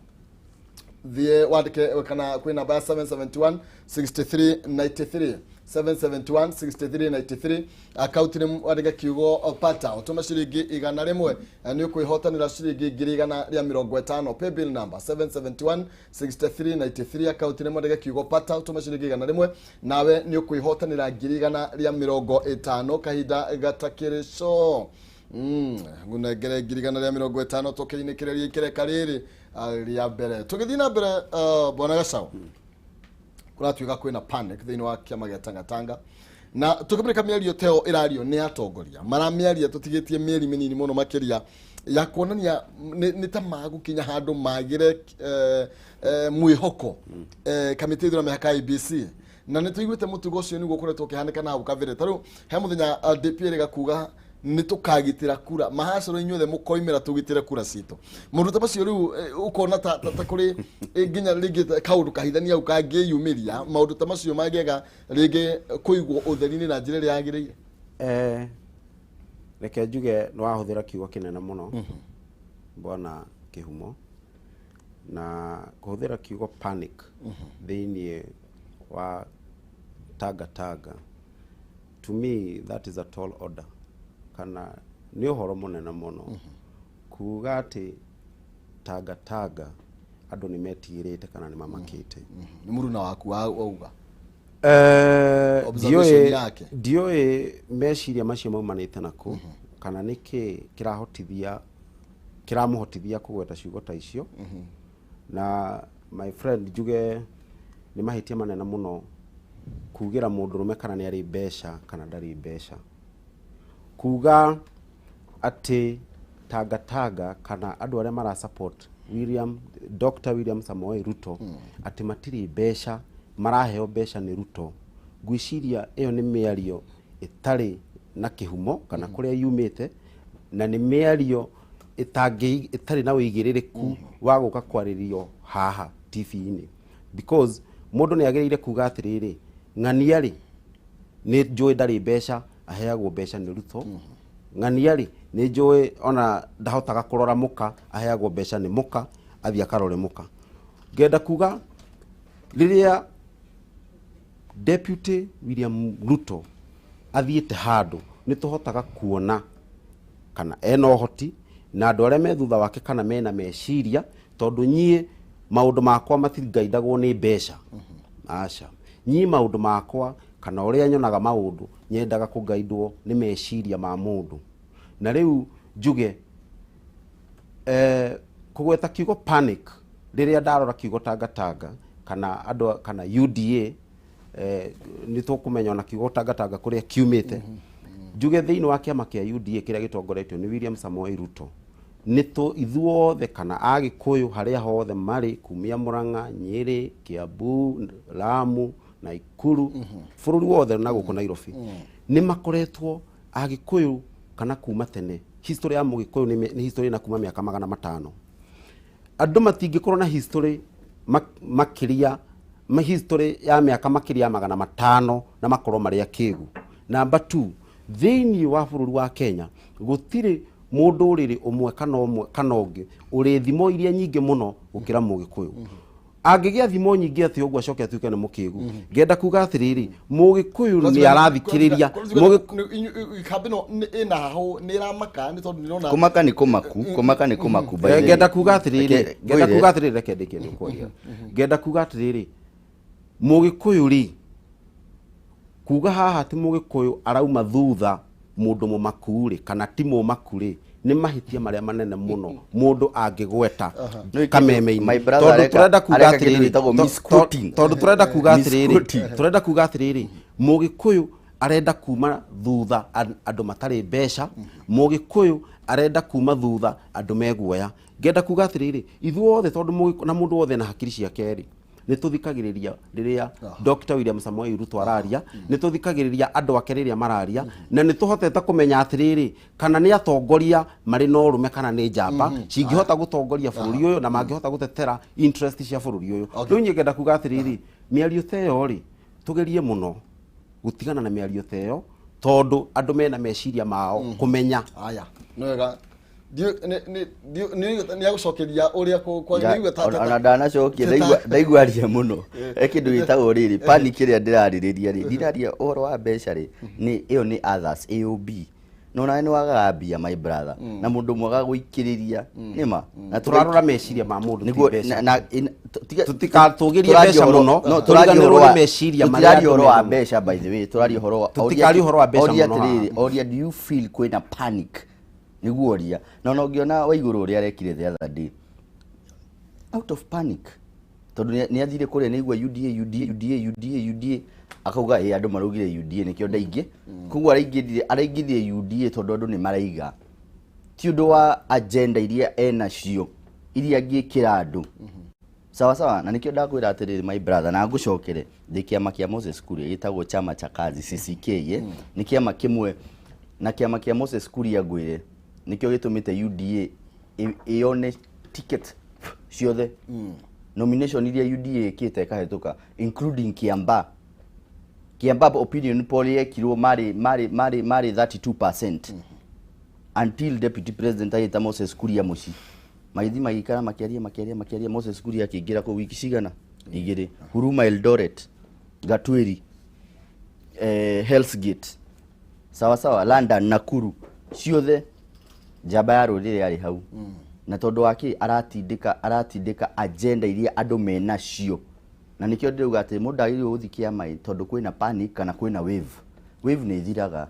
thiĩ wandĩke kana kwĩ namba ya 771 63 93, 771 63 93, akaunti nĩ wandĩke kiugo pata, ũtũme ciringi 100, nĩ ũkwĩhotanĩra ciringi 150,000. Paybill number 771 63 93, akaunti nĩ mwandĩke kiugo pata, ũtũme ciringi 100, nawe nĩ ũkwĩhotanĩra 150,000 kahinda gatakĩrĩ co. Ngunengere 150,000 tũkĩinĩkĩrĩria ikereka rĩrĩ rĩa mbere. Tũgĩthiĩ na mbere, bwana Gacau, kũratuĩka kwĩna panic thĩinĩ wa kĩama gĩa Tangatanga, na tũkĩmũrĩka mĩario ta ĩyo ĩrario nĩ atongoria maramĩaria tũtigĩtie mĩeri mĩnini mũno makĩria ya kuonania nĩ ta magũkinya handũ magĩre mwĩhoko kamĩtĩ ya ithurano mĩhaka IEBC, na nĩ tũiguĩte mũtugo ũcio nĩguo ũkoretwo ũkĩhanĩka na hau kabere. Ta rĩu he mũthenya DP ĩrĩga kuga nĩ tũkagitĩra kura mahacoro, inyuothe mũkoimĩra tũgitĩre kura citũ. Maũndũ ta macio rĩu ũkona ta kũrĩ nginya rĩngĩ kaũndũ kahithania hau kangĩyumĩria, maũndũ ta macio mangĩaga rĩngĩ kũigwo ũtheri-inĩ na njĩra ĩrĩa yagĩrĩire. Reke njuge nĩ wahũthĩra kiugo kĩnene mũno, bwana Kĩhumo, na kũhũthĩra kiugo panic thĩinĩ wa Tangatanga, to me that is a tall order, kana nĩ ũhoro mũnene mũno kuga atĩ Tangatanga andũ nĩ metigĩrĩte kana nĩ mamakĩte. Nĩ mũruna waku wauga. Observation yake. Ndiũĩ meciria macio maumanĩte nakũ kana nĩkĩ kĩrahotithia kĩramũhotithia kũgweta ciugo ta icio. Na my friend, njuge nĩ mahĩtia manene mũno kugĩra mũndũrũme kana nĩ arĩ mbeca kana ndarĩ mbeca, kuga atĩ Tangatanga kana andũ arĩa mara support William, Dr. William Samoei Ruto, atĩ matirĩ mbeca, maraheo mbeca nĩ Ruto. Ngwĩciria ĩyo nĩ mĩario ĩtarĩ na kĩhumo kana kũrĩa yumĩte, na nĩ mĩario ĩtarĩ na ũigĩrĩrĩku wa gũka kwarĩrio haha TV-inĩ, because mũndũ nĩ agĩrĩire kuga atĩrĩrĩ, ng'ania rĩ, nĩ njũĩ ndarĩ mbeca, aheagwo mbeca nĩ Ruto. Ng'ania rĩ, nĩ njũĩ ona ndahotaga kũrora mũka, aheagwo mbeca nĩ mũka, athiĩ akarore mũka. Ngenda kuga rĩrĩa Deputy William Ruto athiĩte handũ, nĩ tũhotaga kuona kana ena ũhoti na andũ arĩa me thutha wake kana mena meciria, tondũ niĩ maũndũ makwa matingaindagwo nĩ mbeca, aca. Niĩ maũndũ makwa kana ũrĩa nyonaga maũndũ, nyendaga kũgaindwo nĩ meciria ma mũndũ. Na rĩu njuge kũgweta kiugo panic rĩrĩa ndarora kiugo Tangatanga kana andũ kana UDA, nĩ tũkũmenya ona kiugo Tangatanga kũrĩa kiumĩte. Njuge thĩinĩ wa kĩama kĩa UDA kĩrĩa gĩtongoretio nĩ William Samoei Ruto, nĩ tũ ithuothe kana Agĩkũyũ harĩa hothe marĩ, kumia Murang'a, Nyĩrĩ, Kiambu, Lamu, Naikuru, bũrũri wothe na gũkũ Nairobi, nĩ makoretwo Agĩkũyũ kana kuma tene. History ya Mũgĩkũyũ nĩ history na kuma mĩaka 500. Andũ matingĩkorwo na history makĩria ma history ya mĩaka makĩria ya 500 na makorwo marĩ akĩgu. Number 2, thĩinĩ wa bũrũri wa Kenya gũtirĩ mũndũ ũrĩrĩ ũmwe kana ũmwe kana ũngĩ ũrĩ thimo iria nyingĩ mũno gũkĩra Mũgĩkũyũ. Angĩgĩa thimo nyingĩ atĩ ũguo acoke atuĩke nĩ mũkĩgu. Ngenda kuga atĩrĩrĩ, Mũgĩkũyũ nĩ arathikĩrĩria. Kambĩ ĩno ĩna hahũ, nĩ ĩramaka nĩ tondũ nĩrona Kũmaka nĩ kũmaku, kũmaka nĩ kũmaku, by the way. Ngenda kuga atĩrĩrĩ, Reke ngenda ngwĩre. kuga atĩrĩrĩ, reke ndĩkie nĩ kwaria. Ngenda kuga atĩrĩrĩ, Mũgĩkũyũ rĩ, kuga haha atĩ Mũgĩkũyũ arauma thutha mũndũ mũmaku rĩ, kana ti mũmaku rĩ, nĩ mahĩtia marĩa manene mũno mũndũ angĩgweta No, kameme-inĩ. my brother Tondũ areka tũrenda kuga areka kĩndũ atĩrĩrĩ, gĩtagwo misquoting. tondũ tũrenda kuga atĩrĩrĩ, Misquoting. tũrenda kuga atĩrĩrĩ, Mũgĩkũyũ arenda kuma thutha andũ matarĩ mbeca, Mũgĩkũyũ arenda kuma thutha andũ me guoya. Ngenda kuga atĩrĩrĩ, ithuothe tondũ na mũndũ wothe na hakiri ciake rĩ, Nĩ tũthikagĩrĩria rĩrĩa Dr. William Samoei Ruto araria, nĩ tũthikagĩrĩria andũ ake rĩrĩa mararia, na nĩ tũhotete kũmenya atĩrĩrĩ, kana nĩ atongoria marĩ na ũrũme kana nĩ njamba cingĩhota gũtongoria bũrũri ũyũ na mangĩhota gũtetera interest cia bũrũri ũyũ. Rĩu niĩ ngenda kuga atĩrĩrĩ, mĩario ta ĩyo rĩ, tũgerie mũno gũtigana na mĩario ta ĩyo, tondũ andũ mena meciria mao kũmenya. Aya, nĩ wega. Nĩ agũcokeria ũrĩa ona ndanacokia, ndaigua aria mũno. He kĩndũ gĩtagwo rĩrĩ panic ĩrĩa ndĩrarĩrĩria rĩ, ndiraria ũhoro wa mbeca rĩ, nĩ ĩyo nĩ others AOB. No nawe nĩ wagaga mbia, my brother, na mũndũ mwaga gũikĩrĩria nĩma na tũrarora meciria ma mũndũ ti nĩguo mbeca. Na Tũtikatũgĩrie mbeca mũno, no tũraria tũriganĩrwo ũhoro wa nĩ meciria marĩa tũtiraria andũ ũhoro wa menamo. mbeca, by the way, tũraria ũhoro wa Tũtikarie ũhoro wa mbeca oria mũno haha. atĩrĩrĩ, oria, do you feel kwĩna panic? Nĩguo oria na ona ũngĩona Waigũrũ ũrĩa arekire the other day out of panic, tondũ nĩ athire kũrĩa nĩ aigua UDA, UDA, UDA, UDA, UDA, akauga ĩ andũ maraugire UDA nĩkĩo ndaingĩ, koguo araingĩrire UDA tondũ andũ nĩ maraiga, ti ũndũ wa agenda iria enacio iria angĩkĩra andũ. Sawa sawa. Na nikio ndakwĩra atĩrĩrĩ, my brother, na ngũcokere ndĩ kĩama kĩa Moses Kuria gĩtagwo Chama cha Kazi, CCK, nĩ kĩama kĩmwe na kĩama kĩa Moses Kuria ngwĩre nĩkĩo gĩtũmĩte UDA ĩone ticket ciothe, nomination iria UDA ĩkĩte ĩkahĩtũka, including Kiambaa. Kiambaa opinion poll yekirwo marĩ 32% until deputy president agĩta Moses Kuria mũciĩ, magĩthiĩ magĩikara makĩaria makĩaria makĩaria, Moses Kuria akĩingĩra kũu wiki cigana 2. Huruma, Eldoret, Gatweri, Hell's Gate, sawa sawa, London, Nakuru, ciothe njamba ya rũrĩrĩ yarĩ hau. Na tondũ wa kĩ? Aratindĩka agenda iria andũ menacio, na nĩkĩo ndĩrauga atĩ mũndũ agĩrĩirwo gũthiĩ kĩama tondũ kwĩna panic kana kwĩna wave. Wave nĩ ĩthiraga.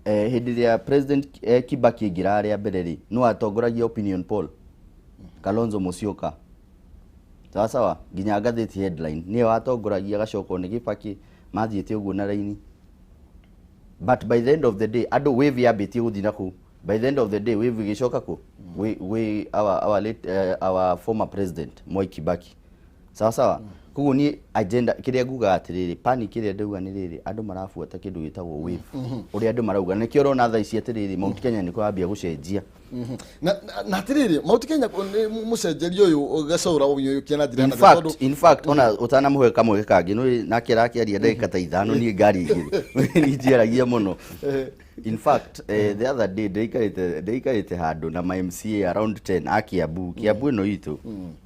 Hĩndĩ ĩrĩa president Kibaki aingĩraga rĩa mbere rĩ, no atongoragia opinion poll? Kalonzo Musyoka, sawa sawa, nginya ngathĩti headline nĩwe watongoragia, agacokwo nĩ Kibaki, mathiĩte ũguo na raini, but by the end of the day andũ wave yambĩtie gũthiĩ na kũu. By the end of the day wave ĩgĩcoka kũ we our late, our former president Moi Kibaki, sawa sawa. Koguo niĩ agenda kĩrĩa ngugaga atĩrĩrĩ, panic ĩrĩa ndauga nĩ rĩrĩ, andũ marabuata kĩndũ gĩtagwo wave, ũrĩa andũ marauga. Nĩkĩo ũrona thaa ici atĩrĩrĩ, Mount Kenya nĩ kũrambia gũcenjia. Na atĩrĩrĩ, Mount Kenya nĩ mũcenjerio ũyũ gacaũra ũyũ kĩana njĩra In na fact, in fact, ona ũtanamũhe kamweke kangĩ nĩ nake arakĩaria ndagĩka ta 5, niĩ ngari igĩrĩ niĩ njiaragia mũno. In fact, the other day ndĩikarĩte handũ na ma MCA around 10 a Kiambu, Kiambu ĩno itũ.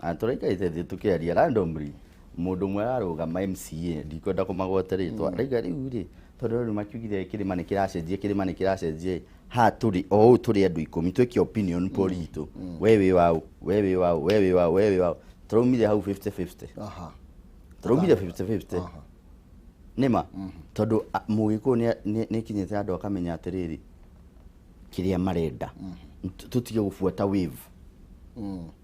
Na tũraikarĩte thĩ tũkĩaria randomly, mũndũ ũmwe ararũgama MCA, ndikwenda kũmagweta rĩtwa, arauga rĩu rĩ, tondũ rĩu makiugire kĩrĩma nĩ kĩracenjia, kĩrĩma nĩ kĩracenjia, haha tũrĩ o ũũ tũrĩ andũ 10, twĩke opinion poll itũ, we wĩ waũ, we wĩ waũ, we wĩ waũ, we wĩ waũ. Tũraumire hau 50-50. Tũraumire 50-50 nĩma, tondũ mũgĩkũyũ nĩ kinyĩte andũ akamenya atĩrĩrĩ, kĩrĩa marenda, tũtige gũbuata wave,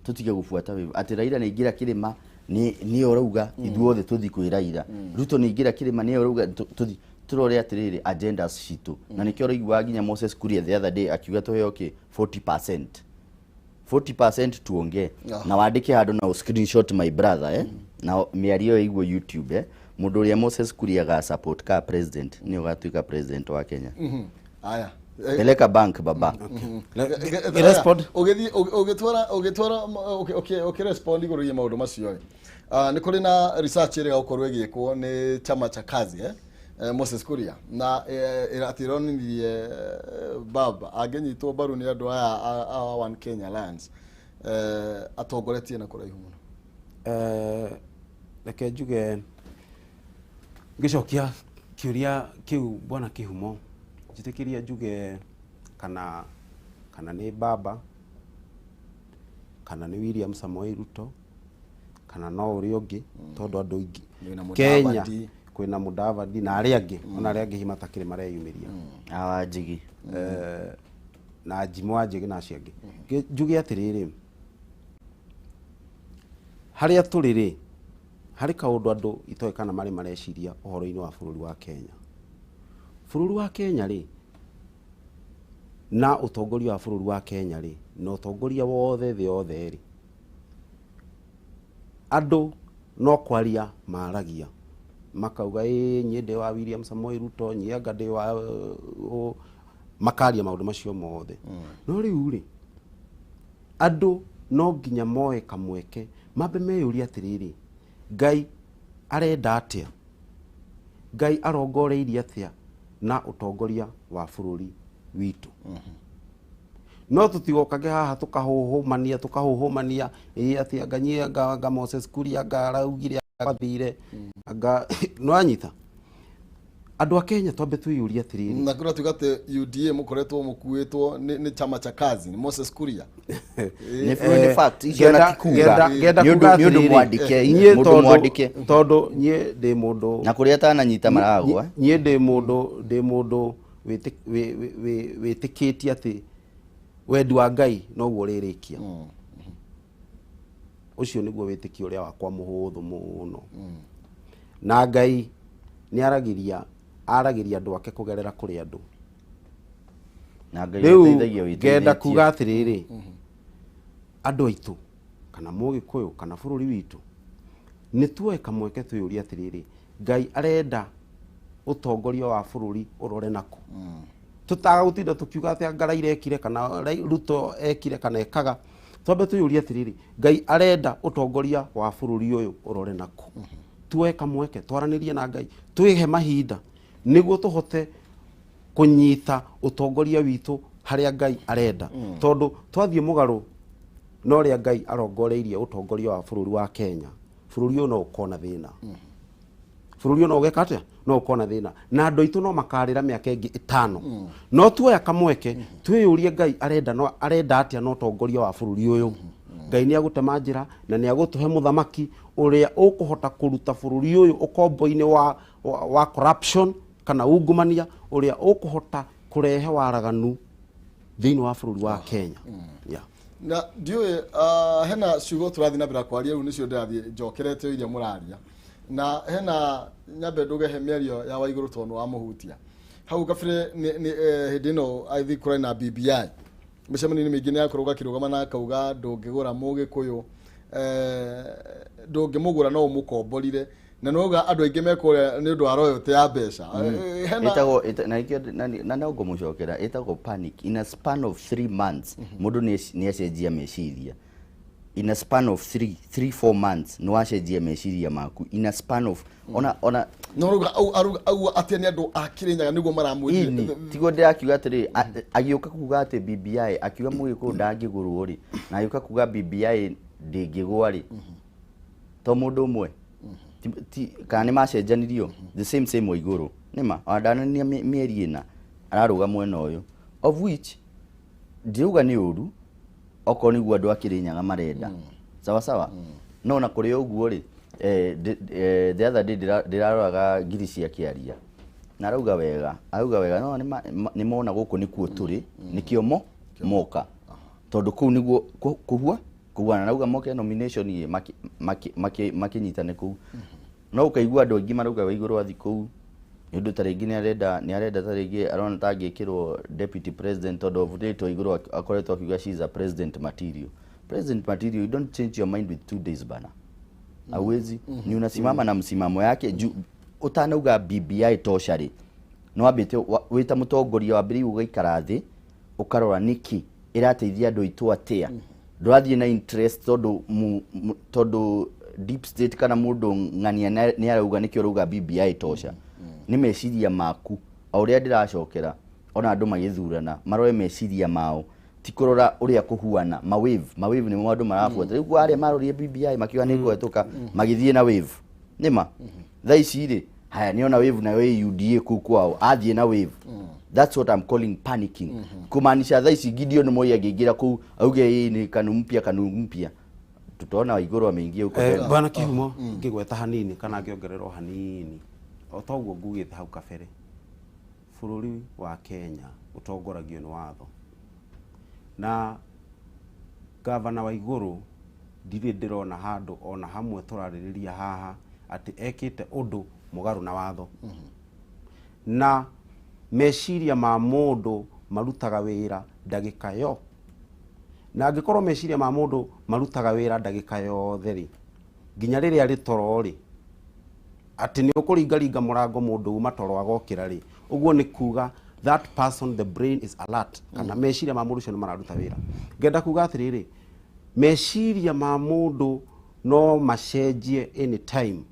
tũtige gũbuata wave atĩ Raila nĩ aingĩra kĩrĩma nĩ ũrauga ithuothe tũthi kwĩ Raila, Ruto nĩ aingĩra kĩrĩma nĩ ũrauga tũthi. Tũrore atĩrĩrĩ agendas citũ, na nĩkĩo ũraiguaga nginya Moses Kuria the other day akiuga tũheo kĩ 40%, 40% tuongee. Na wandĩke handũ na screenshot, my brother, na mĩario ĩyo ĩiguo YouTube, mũndũ ũrĩa Moses Kuria aga support ka president nĩ ũgatuĩka president wa Kenya. Aya. Peleka bank, baba. Respond. Ũgĩthiĩ ũgĩtwara ũkĩrespond igũrũ rĩgiĩ maũndũ macio rĩ, nĩ kũrĩ na research ĩrĩa gũkorwo ĩgĩkwo nĩ Chama cha Kazi, Moses Kuria, na atĩ ĩronanirie baba angĩnyitwo mbaru nĩ andũ aya a One Kenya Alliance, atongoretie na kũraihu mũno. Reke njuge ngĩcokia kĩũria kĩu, bwana Kĩhumo, njĩtĩkĩria njuge kana nĩ baba kana nĩ William Samoei Ruto kana no ũrĩa ũngĩ, tondũ andũ aingĩ Kwĩna Kenya Mudavadi. Kwĩna Mudavadi na arĩa angĩ, ona arĩa angĩ hihi matakĩrĩ mareyumĩria. Awa Njigi. Na Jimmy Wanjigi na acio angĩ. Njuge atĩrĩrĩ, harĩa tũrĩ rĩ, harĩ kaũndũ andũ itoĩ kana marĩ mareciria ũhoro-inĩ wa bũrũri wa Kenya. Bũrũri wa Kenya rĩ, na ũtongoria wa bũrũri wa Kenya rĩ, na ũtongoria wothe thĩ yothe rĩ, andũ no kwaria maragia makauga ĩ niĩ ndĩ wa William Samoei Ruto, niĩ anga ndĩ wa makaria maũndũ macio mothe. No rĩu rĩ, andũ no nginya moe kamweke mambe meyũrie atĩrĩrĩ, Ngai arenda atĩa, Ngai arongoreirie atĩa na ũtongoria wa bũrũri witũ. No tutigokage haha tukahũhũmania ĩ atĩ anga niĩ anga Moses Kuria anga araugire athire anga no anyita. Andũ a Kenya twambe twĩyũrie atĩrĩrĩ, na kũrĩa tuga atĩ UDA mũkoretwo mũkuĩtwo nĩ chama cha kazi ni Moses Kuria. Nĩ fact icio na ti kuga nĩ ũndũ mwandĩke, mũndũ mwandĩke, tondũ niĩ ndĩ mũndũ na kũrĩa atananyita maragwa. Niĩ ndĩ mũndũ wĩtĩkĩtie atĩ wendi wa Ngai noguo ũrĩrĩkia. Ũcio nĩguo wĩtĩkio ũrĩa wakwa mũhũthũ mũno. Na Ngai nĩ aragĩria andũ ake kũgerera kũrĩ andũ. Na Ngai ateithagia wĩtĩkĩtie. Ngenda kuga atĩrĩrĩ, andũ aitũ kana mũgĩkũyũ kana bũrũri witũ nĩ tuoe kamweke twĩyũrie atĩrĩrĩ, Ngai arenda ũtongoria wa bũrũri ũrore nakũ. Tũtaga gũtinda tũkiuga atĩ anga Raila ekire kana Ruto ekire kana ekaga, twambe twĩyũrie atĩrĩrĩ, Ngai arenda ũtongoria wa bũrũri ũyũ ũrore nakũ. Tuoe kamweke twaranĩrie na Ngai, twĩhe mahinda nĩguo tũhote kũnyita ũtongoria witũ harĩa Ngai arenda. Tondũ twathiĩ mũgarũ na ũrĩa Ngai arongoreirie ũtongoria wa bũrũri wa Kenya, bũrũri ũyũ no ũkorwo na thĩna. Bũrũri ũyũ no ũgeka atĩa? No ũkorwo na thĩna. Na andũ aitũ no makarĩra mĩaka ĩngĩ 5. No tuoya kamweke twĩyũrie Ngai arenda no arenda atĩa na ũtongoria wa bũrũri ũyũ. Ngai nĩ agũtema njĩra na nĩ agũtũhe mũthamaki ũrĩa ũkũhota kũruta bũrũri ũyũ ũkombo-inĩ wa corruption kana ungumania, ũrĩa ũkũhota kũrehe waraganu thĩinĩ wa bũrũri wa Kenya. Yeah. Na ndiũĩ hena ciugo tũrathiĩ na mbere kwaria rĩu nĩcio ndĩrathiĩ njokerete iria mũraria. Na hena nyambe nduge he mĩario ya Waigũrũ tondũ nĩ wamũhutia hau kabere hĩndĩ ĩno athiĩ kũrĩ na BBI mĩcemanio-inĩ mĩingĩ nĩ yakorwo akĩrũgama na akauga ndũngĩgũra mũgĩkũyũ, ndũngĩmũgũra no ũmũkomborire, na nĩwauga andũ aingĩ mekũrĩa nĩ ũndũ wa royalty ya mbeca. Ĩtagwo na no ngũmũcokera, ĩtagwo panic. In a span of 3 months mũndũ nĩ acenjia meciria. In a span of 3-4 months no acenjia meciria maku. In a span of ona no ruga au atĩ nĩ andũ a Kĩrĩnyaga nĩguo maramwĩrire. Tiguo ndĩrakiuga atĩrĩ, agĩũka kuga atĩ BBI akiuga mũgĩkũyũ ndangĩgũrwo rĩ, na agĩũka kuga BBI ndĩngĩgwa rĩ, to mũndũ ũmwe kana nĩ macenjanirio the same Waigũrũ nĩma ona ndanania mĩeri ĩna ararũga mwena ũyũ, of which ndiuga nĩ ũru okorwo nĩguo andũ a Kĩrĩnyaga marenda. Sawa sawa. No na kũrĩ ũguo rĩ, the other day ndĩraroraga ngiri cia kĩaria na arauga wega, no nĩ mona gũkũ nĩkuo tũrĩ, nĩkĩo moka, tondũ kũu nĩguo kũhua kũhuana. Arauga moke nomination ĩ makĩnyitane kũu. No ũkaigua andũ aingĩ marauga Waigũrũ athi kũu nĩ ũndũ ta rĩngĩ nĩ arenda ta rĩngĩ arona ta angĩkĩrwo deputy president, tondũ of late Waigũrũ akoretwo akiuga she is a president material. President material, you don't change your mind with 2 days bana. Hauwezi. Ni unasimama na msimamo yake. Utanauga BBI tosha rĩ, no wambĩte wĩta mũtongoria wambĩrĩirie ũgaikara thĩ ũkarora nĩkĩ ĩrateithia andũ aitũ atĩa. Ndũrathiĩ na interest tondũ deep state kana mũndũ ng'ania nĩ arauga nĩkĩo ũrauga BBI tosha. Nĩ meciria maku o ũrĩa ndĩracokera ona andũ magĩthurana marore meciria mao, ti kũrora ũrĩa kũhuana. Mawave nĩmo andũ marabuata. Rĩu arĩa marorire BBI makiuga nĩ kũhetũka magĩthiĩ na wave nĩma. Thaa ici rĩ, haya nĩona wave nayo ĩ UDA kũu kwao athiĩ na wave. That's what I'm calling panicking. Kumaanisha thaa ici Gideon Moi angĩingĩra kũu auge ĩ nĩ kanu mpya, tutaona Waigũrũ ameingia huko tena. Bwana Kĩhumo, ngĩgweta hanini kana ngĩongererwo hanini o toguo ngugĩte hau kabere, bũrũri wa Kenya ũtongoragio nĩ watho, na gavana Waigũrũ ndirĩ ndĩrona handũ ona hamwe tũrarĩrĩria haha atĩ ekĩte ũndũ mũgarũ na watho. Na meciria ma mũndũ marutaga wĩra ndagĩka yo, na angĩkorwo meciria ma mũndũ marutaga wĩra ndagĩka yothe rĩ, Nginya rĩrĩa arĩ toro rĩ, atĩ nĩ ũkũringaringa mũrango mũndũ uma toro agokĩra rĩ, ũguo nĩ kuga that person, the brain is alert, kana meciria ma mũndũ ũcio nĩ mararuta wĩra. Ngenda kuga atĩrĩrĩ, meciria ma mũndũ no macenjie anytime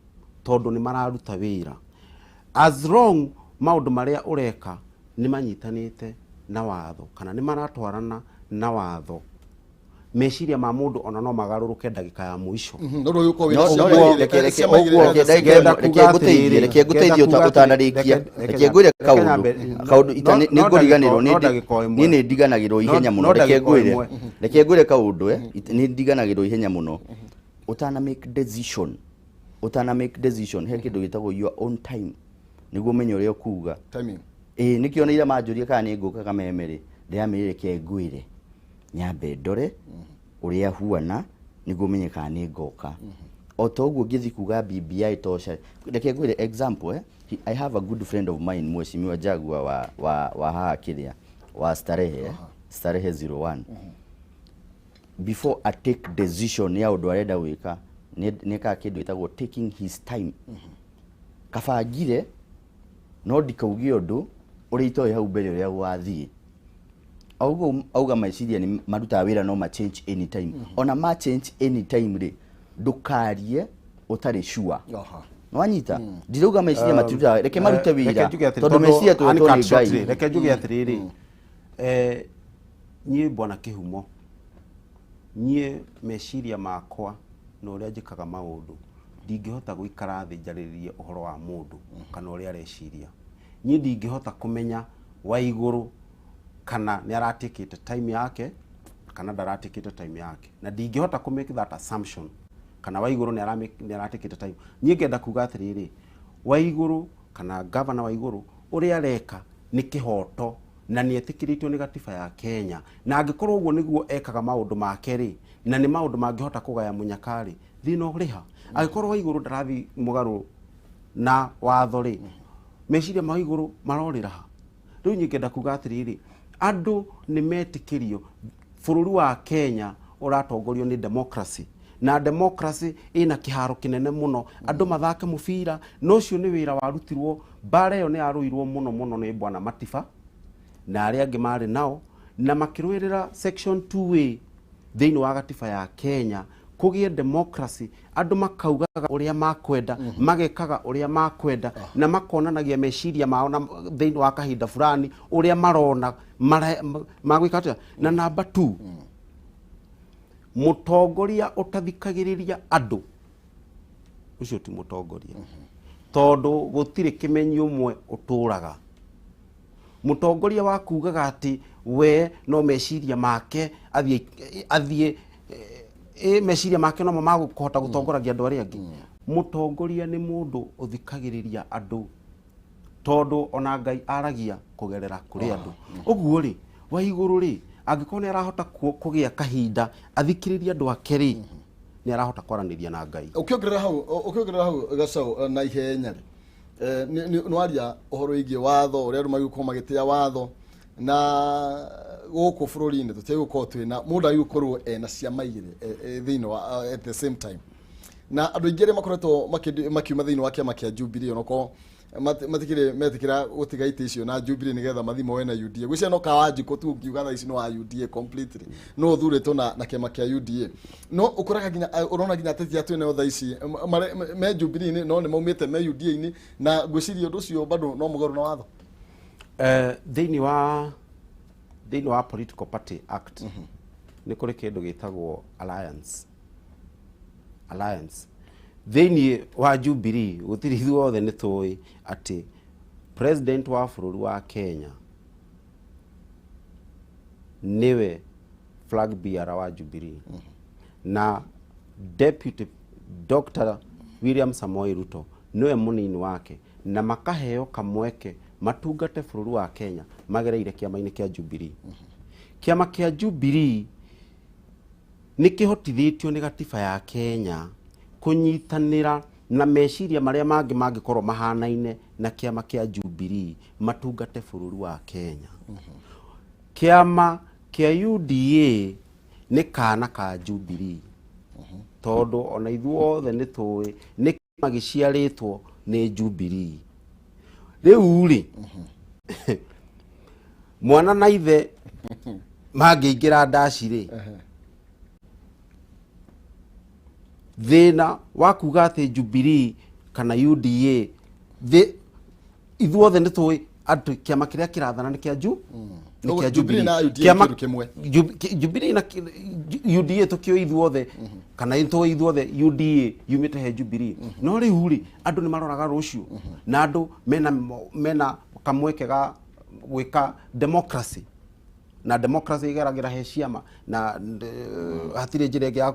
tondũ nĩ mararuta wĩra, as long maũndũ marĩa ũreka nĩ manyitanĩte na watho kana nĩ maratwarana na watho. Meciria ma mũndũ ona no magarũrũke ndagĩka ya mũico. No rĩu ũkorwo wĩna No, ciama no, igĩrĩ, ciama igĩrĩ reke na ngenda reke kuga ngũteithie, atĩrĩrĩ, reke ngũteithie ngenda kuga ũtanarĩkia. reke Reke ngwĩre reke kaũndũ. Kaũndũ ita no nĩ ngũriganĩrwo, no ndagĩka o ĩmwe. niĩ nĩ ndiganagĩrwo ihenya No mũno. Reke ndagĩka o ngwĩre, ĩmwe. reke ngwĩre kaũndũ, nĩ ndiganagĩrwo ihenya mũno. Ũtana make decision, ũtana make decision, he kĩndũ gĩtagwo your own time nĩguo ũmenye ũrĩa ũkuga. Timing. Ĩĩ, nĩkĩo nĩ ira manjũria kana nĩ ngũka Kameme rĩ, ndĩramĩrire reke ngwĩre nyambe ndore ũrĩa huana nĩguo menye kana nĩ ngoka. O ta ũguo ngĩthiĩ kuga BBI tosha, reke ngwĩre example, I have a good friend of mine, Mheshimiwa Jaguar wa haha kĩrĩa wa Starehe, Starehe 01. Before a take decision ya ũndũ arenda gwĩka, nĩ ekaga kĩndũ gĩtagwo taking his time. Kabangire no ndikauge ũndũ ũrĩa itoĩ hau mbere ũrĩa gwathiĩ. Auga auga meciria nĩ marutaga wĩra, no ma change anytime. Ona ma change anytime rĩ, ndũkarie ũtarĩ sure. Nĩwanyita? Ndirauga meciria matirutaga, reke marute Reke wĩra, njuge atĩrĩ, tondũ meciria twetwo uncut nĩ short Ngai. rĩ, reke njuge atĩrĩrĩ, niĩ bwana Kĩhumo, niĩ meciria makwa na ũrĩa njĩkaga maũndũ, ndingĩhota gũikara thĩ njarĩrĩrie ũhoro wa mũndũ kana ũrĩa areciria. Niĩ ndingĩhota kũmenya wa igũrũ kana nĩ aratikĩte time yake kana ndaratikĩte time yake, na ndingĩhota kũ make that assumption kana wa igũrũ nĩ aratikĩte time. Niĩ ngenda kuga atĩrĩrĩ, wa igũrũ kana gavana wa igũrũ ũrĩa areka nĩ kĩhoto na nĩ etĩkĩrĩtio nĩ gatiba ya Kenya, na angĩkorwo ũguo nĩguo ekaga maũndũ make rĩ, na nĩ maũndũ mangĩhota kũgaya mũnyaka rĩ, thĩna ũrĩha angĩkorwo wa igũrũ ndarathiĩ mũgarũ na watho rĩ, meciria ma igũrũ marorĩra ha? Rĩu niĩ ngenda kuga atĩrĩrĩ, andũ nĩ metĩkĩrio. Bũrũri wa Kenya ũratongorio nĩ democracy, na democracy ĩna kĩharo kĩnene mũno andũ mathake mũbira, na ũcio nĩ wĩra warutirwo. Mbara ĩyo nĩ yarũirwo mũno mũno nĩ bwana Matiba na arĩa angĩ marĩ nao, na makĩrũĩrĩra section 2A thĩinĩ wa gatiba ya Kenya kũgĩe democracy, andũ makaugaga ũrĩa makwenda, magekaga ũrĩa makwenda, na makonanagia meciria mao na thĩinĩ wa kahinda fulani ũrĩa marona magwĩka atĩa. Na namba 2, mũtongoria ũtathikagĩrĩria andũ, ũcio ti mũtongoria, tondũ gũtirĩ kĩmenyi ũmwe ũtũraga. Mũtongoria wa kugaga atĩ we no meciria make athiĩ meciria make nomo magũkũhota gũtongoragia andũ arĩa angĩ. Mũtongoria nĩ mũndũ ũthikagĩrĩria andũ, tondũ ona Ngai aragia kũgerera kũrĩ andũ. Ũguo rĩ, wa igũrũ rĩ, angĩkorwo nĩ arahota kũgĩa kahinda athikĩrĩrie andũ ake rĩ, nĩ arahota kwaranĩria na Ngai. Ũkĩongerera hau Gacau, na ihenya rĩ, nĩ waria ũhoro wĩgiĩ watho, ũrĩa andũ magĩkorwo magĩtĩa watho, na gũkũ bũrũri-inĩ tũtiagĩ gũkorwo twĩna mũndũ agĩ gũkorwo ena ciama igĩrĩ thĩinĩ wa at the same time, na andũ aingĩ arĩa makoretwo makiuma thĩinĩ wa kĩama kĩa Jubilee, onokorwo matikĩrĩ metĩkĩra gũtiga itĩ icio na Jubilee nĩgetha mathiĩ moe na UDA. Gwĩciria no Kawanjikũ tu ũngiuga thaa ici no wa UDA completely, no ũthurĩtwo na kĩama kĩa UDA, no ũkoraga nginya ũrona nginya ateti a twĩnayo thaa ici me Jubilee-inĩ no nĩ maumĩte me UDA-inĩ, na ngwĩciria ũndũ ũcio bado no mũgarũ na watho. Thĩinĩ wa Political Party Act nĩ kũrĩ kĩndũ gĩtagwo alliance. Thĩinĩ wa Jubilee gũtirĩ, ithuothe nĩ tũĩ atĩ president wa bũrũri wa Kenya nĩwe flag bearer wa Jubilee, na deputy Dr. William Samoei Ruto nĩwe mũnini wake, na makaheo kamweke matungate bũrũri wa Kenya magereire kĩama-inĩ kĩa Jubilee. Kĩama kĩa Jubilee nĩ kĩhotithĩtio nĩ gatiba ya Kenya kũnyitanĩra na meciria marĩa mangĩ mangĩkorwo mahanaine na kĩama kĩa Jubilee matungate bũrũri wa Kenya. Kĩama kĩa UDA nĩ kana ka Jubilee. Tondũ ona ithuothe nĩ tũĩ nĩ kĩama gĩciarĩtwo nĩ Jubilee. Rĩu rĩ, mwana na ithe mangĩingĩra ndaci rĩ, thĩna wa kuga atĩ Jubilee kana UDA, ithuothe nĩ tũĩ atĩ kĩama kĩrĩa kĩrathana nĩ kĩa nĩ kĩa Jubilee na UDA Kĩama- kĩndũ kĩmwe. Jubilee na UDA tũkĩũĩ ithuothe, kana tũĩ ithuothe UDA yumĩte he Jubilee. No rĩu rĩ, andũ nĩ maroraga rũciũ, na andũ mena kamweke ga gwĩka democracy, na democracy igeragĩra he ciama, na hatirĩ njĩra ĩngĩ ya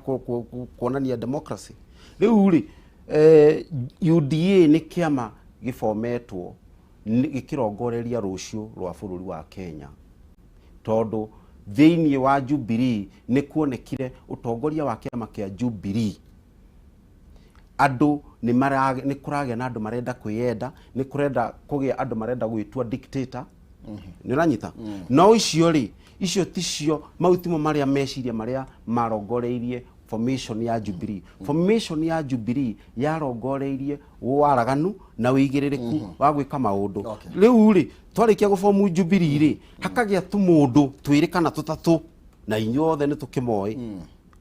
kuonania democracy. Rĩu rĩ, UDA nĩ kĩama gĩbometwo gĩkĩrongoreria rũciũ rwa bũrũri wa Kenya, tondũ thĩinĩ wa Jubilee nĩ kuonekire ũtongoria wa kĩama kĩa Jubilee, andũ nĩ kũragĩa na andũ marenda kwĩyenda, nĩ kũrenda kũgĩa andũ marenda gwĩtua dictator. Nĩ ũranyita? No icio rĩ, icio ticio mau timo marĩa meciria marĩa marongoreirie formation ya Jubilee. Formation ya Jubilee yarongoreirie waraganu na ũigĩrĩrĩku wa gwĩka maũndũ. Rĩu rĩ, twarĩkia gũbomu Jubilee rĩ, hakagĩa tũmũndũ twĩrĩ kana tũtatũ, na inyuothe nĩ tũkĩmoĩ.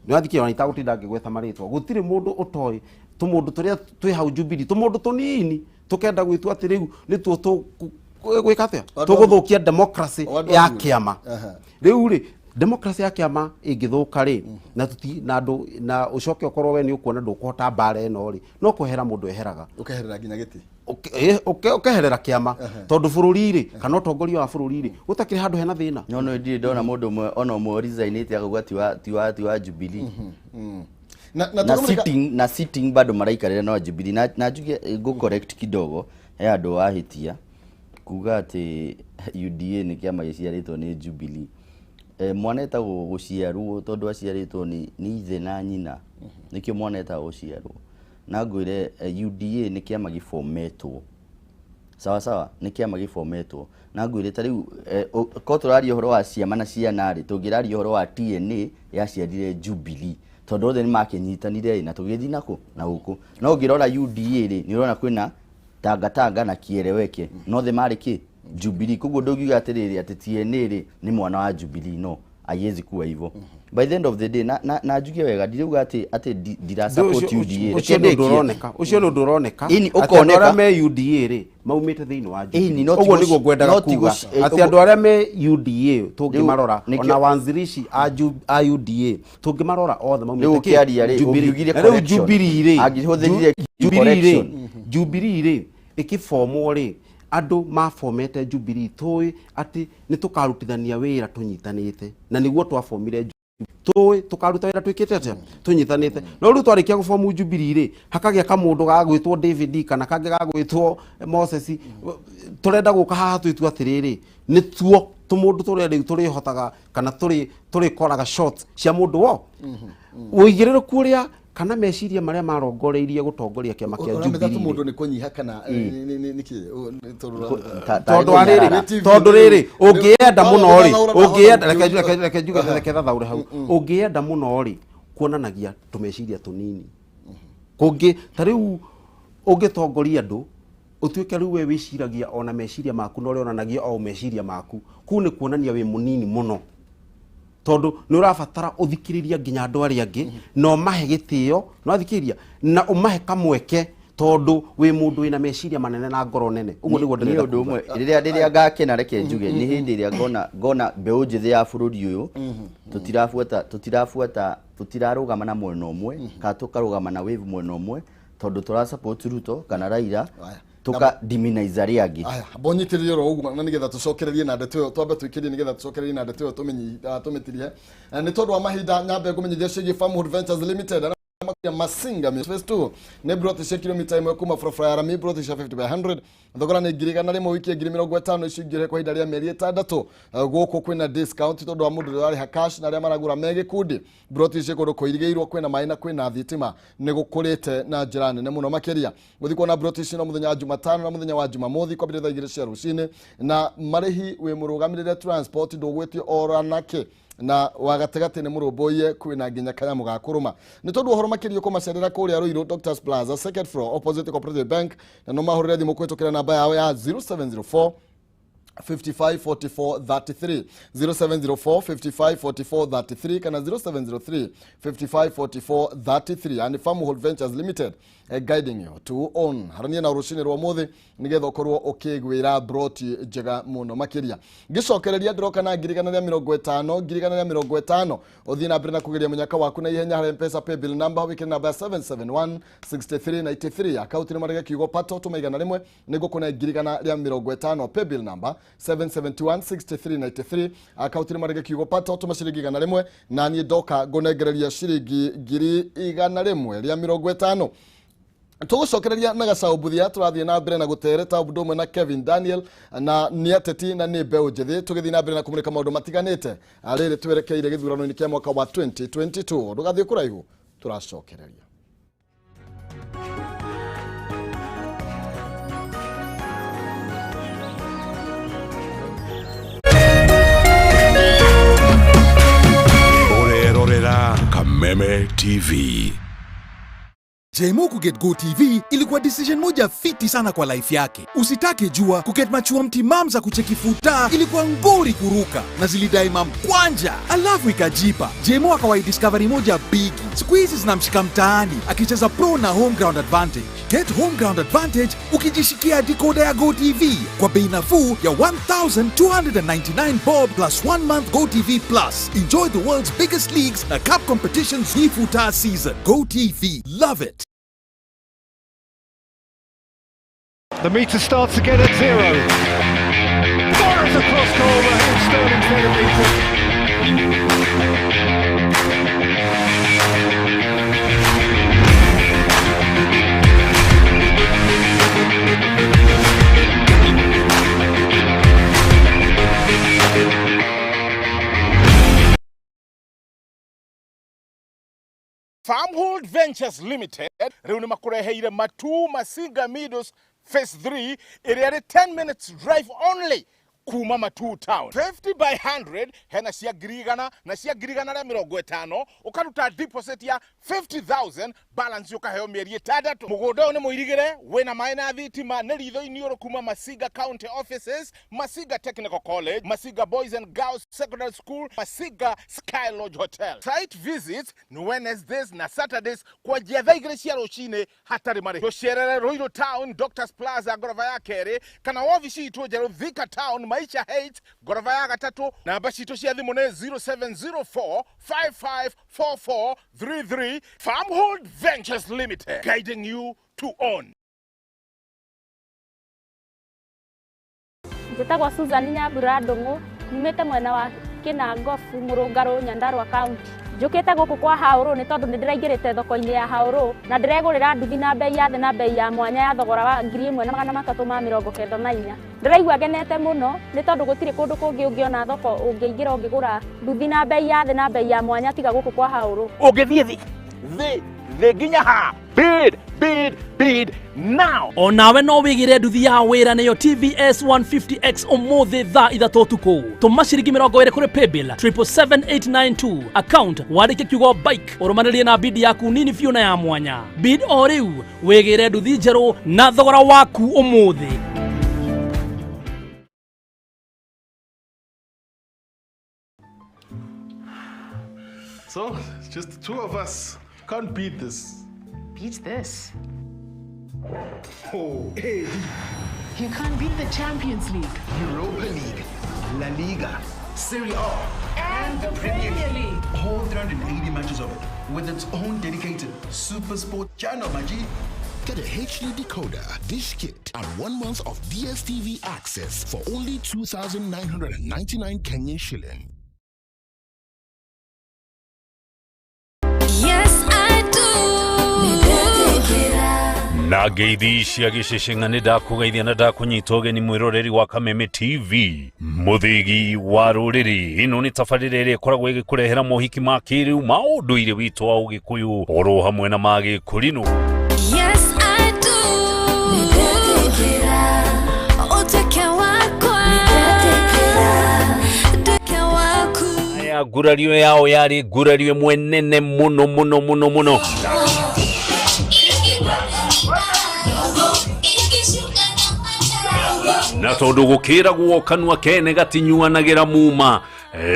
Nĩ wathikia ona itagũtinda ngĩgweta marĩtwa, gũtirĩ mũndũ ũtoĩ tũmũndũ tũrĩa twĩ hau Jubilee, tũmũndũ tũnini tũkenda gwĩtua atĩ rĩu nĩtuo tũgwĩka atĩa, tũgũthũkia democracy ya kĩama. Rĩu rĩ, democracy ya kĩama ĩngĩthũka rĩ, na tuti na andũ na ũcoke ũkorwo we nĩ ũkuona ndũkũhota mbara ĩno rĩ, no kwehera mũndũ eheraga, ũkeherera nginya gĩtĩ, ũkeherera kĩama, tondũ bũrũri rĩ, kana ũtongoria wa bũrũri rĩ, gũtakĩrĩ handũ hena thĩna. No no ndirĩ ndona mũndũ ũmwe ona ũmwe resignĩte akauga ti wa Jubilee. Na sitting bado maraikarĩra na Jubilee. Na njuge go correct kidogo, he andũ wahĩtia kuga atĩ UDA nĩ kĩama gĩciarĩtwo nĩ Jubilee. Mwana etagwo gũciarwo tondũ aciarĩtwo nĩ ithe na nyina, nĩkĩo mwana etagwo gũciarwo. Na ngwĩre UDA nĩ kĩama gĩbometwo, sawa sawa, nĩ kĩama gĩbometwo. Na ngwĩre ta rĩu ko tũraria ũhoro wa ciama na ciana rĩ, tũngĩraria ũhoro wa TNA yaciarire Jubilee, tondũ othe nĩ makĩnyitanire na tũgĩthiĩ nakũ na gũkũ. No ũngĩrora UDA rĩ, nĩ ũrona kwĩna Tangatanga na Kieleweke, no othe marĩ kĩ Jubilee. Koguo ndũngiuga atĩrĩrĩ atĩ TNA rĩ nĩ mwana wa Jubilee, no haiwezi kuwa hivyo. By the end of the day, na njuge wega, ndirauga atĩ ndira support UDA. Ũcio nĩ ũndũ ũroneka, ũcio nĩ ũndũ ũroneka atĩ andũ arĩa me UDA rĩ maumĩte thĩinĩ wa Jubilee. Ũguo nĩguo ngwendaga kuga, atĩ andũ arĩa me UDA tũngĩmarora, ona wanzilishi a UDA tũngĩmarora othe maumĩte kĩ Jubilee. Rĩu Jubilee rĩ, Jubilee rĩ ĩkĩbomwo rĩ, andũ mabomete Jubilee tũĩ atĩ nĩ tũkarutithania wĩra tũnyitanĩte, na nĩguo twabomire tũĩ tũkaruta wĩra twĩkĩte atĩa, tũnyitanĩte. No rĩu twarĩkia gũbomu Jubilee rĩ, hakagĩa kamũndũ gagwĩtwo David kana kangĩ gagwĩtwo Moses, tũrenda gũka haha twĩtue atĩrĩrĩ nĩtuo tũmũndũ tũrĩa rĩu tũrĩhotaga kana tũrĩkoraga shot cia mũndũ wo ũigĩrĩrĩku ũrĩa kana meciria marĩa marongoreirie gũtongoria kĩama kĩa Jubilee. Mũndũ nĩ kũnyiha kana nĩkĩ? Tondũ rĩrĩ, ũngĩenda mũno rĩ, ũngĩenda, reke njuge, reke thathaũre hau, ũngĩenda mũno rĩ, kuonanagia tũmeciria tũnini. Kũngĩ ta rĩu ũngĩtongoria andũ ũtuĩke rĩu we wĩciragia ona meciria maku na ũrĩa onanagia o meciria maku, kũu nĩ kuonania wĩ mũnini mũno, tondũ nĩ ũrabatara ũthikĩrĩria nginya andũ arĩa angĩ na ũmahe gĩtĩo, na ũthikĩrĩria na ũmahe kamweke, tondũ wĩ mũndũ wĩna meciria manene na ngoro nene. Ũguo nĩguo ndĩrenda kuga. Nĩ ũndũ ũmwe rĩrĩa ngakena, reke njuge nĩ hĩndĩ ĩrĩa ngona mbeũ njĩthĩ ya bũrũri ũyũ tũtirabuata, tũtirarũgama na mwena ũmwe kana tũkarũgama na wave mwena ũmwe, tondũ tũra support Ruto kana Raila, tuka diminize arĩa angĩ. Aya, mbonyitĩrĩrie oro ũguo na nĩgetha tũcokererie na ndeto ĩyo, twambe tũikĩrie nĩgetha tũcokererie na ndeto ĩyo tũmĩtirie. Nĩ tondũ wa mahinda, nyambe ngũmenyithia ciĩgiĩ Farmhood Ventures Limited ya Masinga Phase 2 nĩ broti cia kilomita 1 kuma barabara ya rami, broti cia 50 by 100, thogora nĩ 100,000 wiki 50,000 icio ingĩrĩhe kwa ihinda rĩa mĩeri 6. Gũkũ kwĩna discount tondũ wa mũndũ ũrĩa ũrarĩha cash na arĩa maragũra me gĩkundi. Broti ici kũndũ kũirigĩirwo, kwĩna maĩ na kwĩna thitima, nĩ gũkũrĩte na njĩra nene mũno makĩria. Gũthiĩ kuona broti ici no mũthenya wa Jumatano na mũthenya wa Jumamothi kwambĩrĩria thaa 2 cia rũcinĩ, na marĩhi wĩ mũrũgamĩrĩre transport ndũgwĩtio ora nakĩ. Na wa gatagatĩ nĩ mũrũmbũiye kwĩna nginya kanyamũ ga kũrũma. Nĩ tondũ ũhoro makĩria ũkũmacerera kũrĩa Ruiru Doctors Plaza, second floor, opposite Cooperative Bank, na no mahũrĩre thimũ kũhĩtũkĩra namba yao ya 0704 55 44 33, 0704 55 44 33 kana 0703 55 44 33. And Farmhold Ventures Limited, guiding you to own. Harania na rucini rwa muthi nigetha ukorwo ukigwira broti njega muno makiria. Ngicokereria ndiroka na 150 150 uthie na mbere na kugeria munyaka waku na ihenya hari M-Pesa paybill number wikire namba 771 6393, account ni marege kiugo pato tuma 100 niguo kuna 150, paybill number 771 6393, account ni marege kiugo pato tuma ciringi 100 na nie ndoka ngunengereria ciringi 150. Tugucokereria na Gacau Mbuthia turathie na mbere na gutereta undu umwe na Kevin Daniel na ni ateti na ni mbeũ njĩthĩ tũgĩthiĩ na mbere na kũmũrĩka maũndũ matiganĩte rĩrĩ twerekeire gĩthurano-inĩ kĩa mwaka wa 2022. Ndũgathiĩ kũraihu, tũracokereria. Ũrerorera Kameme TV. Jemo kuget Go TV ilikuwa decision moja fiti sana kwa life yake. Usitake jua kuget machua mtimam za kucheki futa ilikuwa ngori kuruka na zilidai mam kwanja. Alafu ikajipa. Jemo akawai discovery moja bigi. Siku hizi zinamshika mtaani akicheza pro na home ground advantage. Get home ground advantage ukijishikia decoder ya Go TV kwa bei nafuu ya 1299 bob plus 1 month Go TV Plus. Enjoy the world's biggest leagues na cup competitions hii futa season. Go TV. Love it. The meter starts again at 0. Fires across goal, Raheem Sterling's header beaten. Farmhold Ventures Limited riu ni makureheire Matu Masinga Meadows Phase 3 ĩrĩa ĩrĩ 10 minutes drive only kuma Matu town. 50 by 100 hena cia 100,000 na cia 150,000, ukaruta deposit ya 50,000, balance ukaheo mĩeri 6. Mũgũnda ũyũ nĩ mũirigĩre, wĩna maĩ na thitima, nĩ ritho-inĩ ũrũ kuma Masinga County Offices, Masinga Technical College, Masinga Boys and Girls Secondary School, Masinga Sky Lodge Hotel. Site visits ni Wednesdays na Saturdays kwanjia thaa 2 cia rũcinĩ hatarĩ marĩhi. Tũcerere Ruiru Town, Doctors Plaza ngoroba ya kerĩ, kana wabici itũ njerũ Thika Town, Maisha Heights ngoroba ya gatatũ. Namba citũ cia thimũ nĩ 0704 554433. Farmhold Ventures Limited, guiding you to own. Njĩtagwo Susan Nyambura Ndung'u, nyumĩte mwena wa Kĩnangobu, Mũrũngarũ, Nyandarua County. Njũkĩte gũkũ kwa Haũrũ nĩ tondũ nĩ ndĩraingĩrĩte thoko-inĩ ya Haũrũ na ndĩregũrĩra nduthi na bei ya thĩ na bei ya mwanya ya thogora wa 1394. Ndĩraigua ngenete mũno nĩ tondũ gũtirĩ kũndũ kũngĩ ũngĩona thoko ũngĩingĩra ũngĩgũra nduthi na bei ya thĩ na bei ya mwanya tiga gũkũ kwa Haũrũ. Ũngĩthiĩ thĩ thĩ thĩ nginya ha bid bid bid now. Onawe no wigire nduthi ya wĩra nĩyo TVS 150X ũmũthĩ thaa 3 ũtukũ. Tũma ciringi 20 kũrĩ paybill 777892, account wandĩke kiugo bike, ũrũmanĩrie na bid yaku nini biũ na ya mwanya. Bid o rĩu wĩgĩre nduthi njerũ na thogora waku ũmũthĩ. So, it's just the two of us. Can't beat this. Beat this. Oh, hey. You can't beat the Champions League, Europa League, La Liga, Serie A, and the Premier League. All 380 matches of it, with its own dedicated Super Sport channel, my G. Get a HD decoder, dish kit, and 1 month of DSTV access for only 2,999 Kenyan shilling. Yes, I do. Na ngeithi cia gĩceceng'a nĩ ndakũgeithia na ndakũnyita ũgeni mwĩroreri wa Kameme TV mũthĩgi wa rũrĩrĩ. Ĩno nĩ tabarĩra ĩrĩa ĩkoragwo ĩgĩkũrehera mohiki ma kĩrĩu ma ũndũire witũ wa ũgĩkũyũ oro hamwe na ma gĩkũrinũ. Yes, I do. Ũtuĩke wakwa. Nduĩke waku. Arĩa ngurario yao yarĩ ngurario ĩmwe nene mũno mũno mũno mũno. Na tondũ gũkĩragwo kanua kene gatinyuanagĩra muma,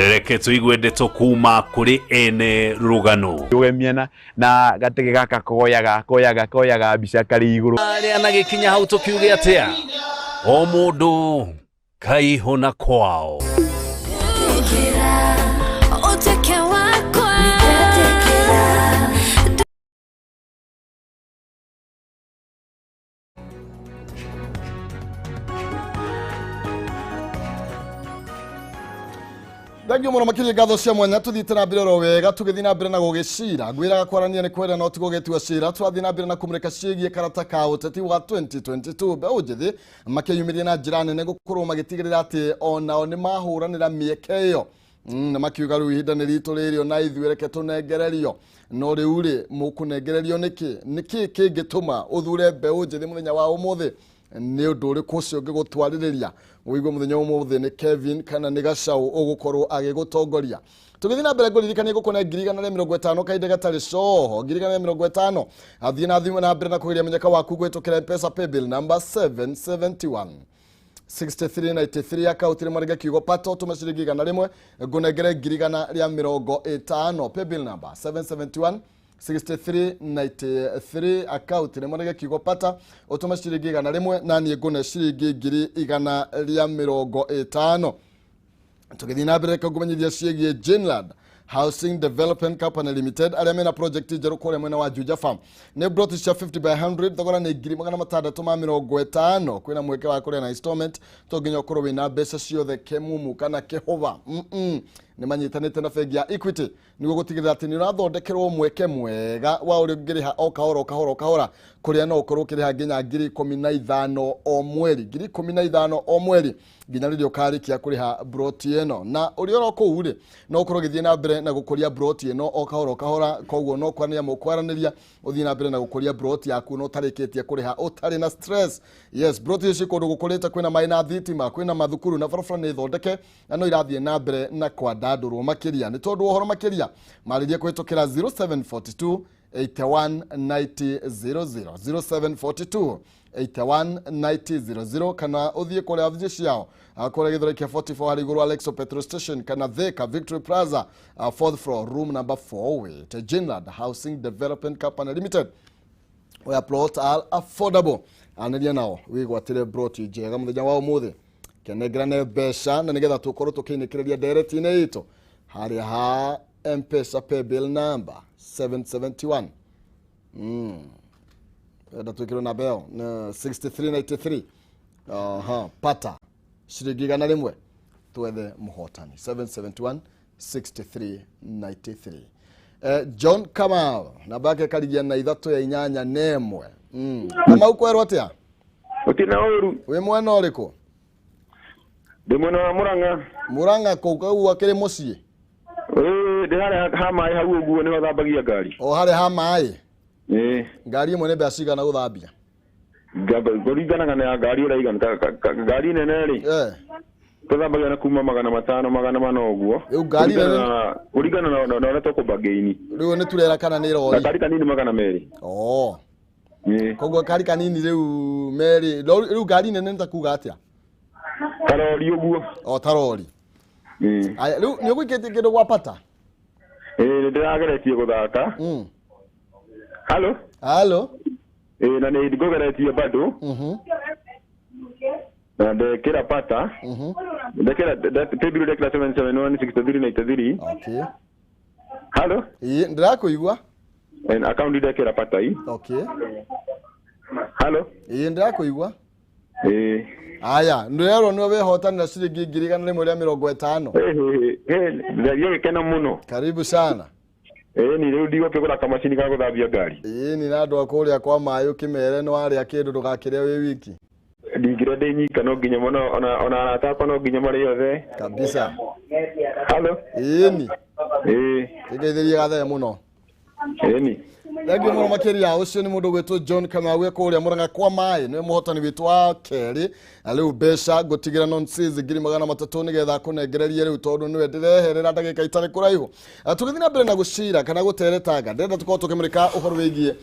reke tũigue ndeto kuma kũrĩ ene rũgano. Rũgemia na gatege gaka koyaga koyaga koyaga mbica karĩ igũrũ. Arĩa na gĩkinya hau tũkiuge atĩa, o mũndũ kaihũna kwao. Thengio muno makiria ngatho cia mwanya tuthiite na mbere oro wega tugithii na mbere na gugicira ngwiraga kwarania ni kwenda no ti gugitua cira. Twathii na mbere na kumurika ciĩgiĩ karata ka ũteti wa 2022 mbeũ njĩthĩ makĩyumĩria na njĩra nene gũkorwo magĩtigĩrĩra atĩ onao nĩ mahũranĩra mĩeke ĩyo. Na makiuga rĩu ihinda nĩ ritũ rĩrĩ ona ithuĩ reke tũnengererio. No rĩu rĩ mũkũnengererio nĩkĩ? Nĩkĩ kĩngĩtũma ũthure mbeũ njĩthĩ mũthenya wa ũmũthĩ? Nĩ ũndũ ũrĩkũ ũcio ũngĩgũtwarĩrĩria ũigue mũthenya ũmũthĩ nĩ Kevin kana nĩ Gacau ũgũkorwo agĩgũtongoria. Tũgĩthiĩ na mbere ngũririkanie gũkũne 1,150 kahinda gatarĩ coho 1,150. Athiĩ na thimũ na mbere na kũgeria mũnyaka waku kũhĩtũkĩra M-Pesa paybill number 771 6393 akaunti rĩmwe rĩngĩ kiugo pato tũme ciringi 100 ngũnengere 1,150 paybill number 771 6393 akaunti rĩmwe rĩngĩ kiugo pata ũtũme ciringi 100 na niĩ ngũne ciringi 1,150. Tũgĩthiĩ na mbere reke ngũmenyithia ciĩgiĩ Genland Housing Development Company Limited arĩa mena project njerũ kũrĩa mwena wa Juja Farm. Nĩ plot cia 50 by 100 thogora nĩ 650,000. Kwĩna mweke wa kũrĩa na installment to nginya ũkorwo wĩna mbeca ciothe kĩmumu kana kĩhũba. Nĩ manyitanĩte na bengi ya Equity nĩguo gũtigĩrĩra atĩ nĩ ũrathondekerwo mweke mwega wa ũrĩa ũngĩrĩha o kahora o kahora o kahora kũrĩa no ũkorwo ũkĩrĩha nginya 15,000 o mweri, 15,000 o mweri nginya rĩrĩa ũkarĩkia kũrĩha broti ĩno. Na ũrĩa oro kũu rĩ no ũkorwo ũgĩthiĩ na mbere na gũkũria broti ĩno o kahora o kahora, koguo no kwaranĩria mũkwaranĩria ũthiĩ na mbere na gũkũria broti yaku no ũtarĩkĩtie kũrĩha ũtarĩ na stress. Yes, broti ici kũndũ gũkũrĩte kwĩna maĩ na thitima, kwĩna mathukuru na barabara nĩ thondeke na no irathiĩ na mbere na kwandandũrwo makĩria. Nĩ tondũ ũhoro makĩria marĩrie kũhĩtũkĩra 0742 819000 0742 819000 kana ũthiĩ kũrĩa wabici ciao kũrĩa Gĩthũrai kĩa 44 harĩ igũrũ Alexo Petrol Station kana Thika Victory Plaza 4th floor room number 408. Genland Housing Development Company Limited where plots are affordable. Anĩria nao wĩgwatĩre plot njega mũthenya wa ũmũthĩ, kenengerane mbeca na nĩgetha tũkorwo tũkĩinĩkĩrĩria ndereti-inĩ itũ harĩa ha M-Pesa paybill number 771. Enda twĩkĩrwo namba ĩyo 6393. Aha, pata ciringi 100 twethe mũhotani 771 6393. John Kamau namba yake karigia na 3 ya 8 na 1. Kamau kwerwo atĩa? Ũtina ũru. Wĩ mwena ũrĩkũ? Ndĩ mwena wa Murang'a. Murang'a kũu kau akĩrĩ mũciĩ? Ndĩ harĩa ha maĩ hau ũguo nĩho thambagia ngari. O harĩa ha maĩ? Ĩĩ. Ngari ĩmwe nĩ mbeca cigana gũthambia? Kũringanaga na ngari ũrĩa ĩigana. Ngari nene rĩ tũthambagia na kuma 500 400 ũguo. Rĩu ngari nene kũringana na ũrĩa tũkũbangĩini. Rĩu nĩ turera kana nĩ rori? Ngari kanini 200. Oo. Koguo kari kanini rĩu merĩ. Rĩu ngari nene nĩ ta kuga atĩa? Tarori ũguo. O tarori. Aya, rĩu nĩ ũgũikĩtie kĩndũ gwa pata? Ĩĩ, nĩndĩrageretie gũthaka. Halo? Halo? Ĩĩ, na nĩ ngũgeretie bado. Na ndekĩra pata. Ndekĩra paybill ndekĩra 771 6393. Okay. Halo? Ĩĩ, ndĩrakũigua. Account ndekĩra pata ii. Okay. Halo? Ĩĩ, ndĩrakũigua. Ĩĩ. Aya, ndĩrerwo nĩwe wĩhotanĩra ciringi 1,150. Ndagia gĩkeno mũno. Karibu sana. Ĩĩ, ni rĩu ndigũkĩgũra kamacini ga gũthambia ngari. Ĩĩ, ni na andũ a kũrĩa kwa maĩ ũkĩmere nĩ warĩa kĩndũ ndũgakĩrĩa wĩ wiki. Ndingĩrĩa ndĩ nyika no nginya mũno ona arata akwa no nginya marĩe othe. Kabisa. Halo? Ĩĩ ni. Ĩĩ. Kĩngeithĩrie gathere mũno. Ĩni. Thengiũ mũno makĩria. Ũcio nĩ mũndũ gwĩtwo John Kamau e kũrĩa Mũrang'a kwa maĩ, nĩwe mũhotani witũ wa kerĩ. Na rĩu mbeca ngũtigĩra nonsense 300,000 nĩgetha akũnengererie rĩu, tondũ nĩwe ndĩreherera ndagĩka itarĩ kũraihu. Tũgĩthiĩ na mbere na gũcira kana gũteretanga, ndĩrenda tũkorwo tũkĩmũrĩka ũhoro wĩgiĩ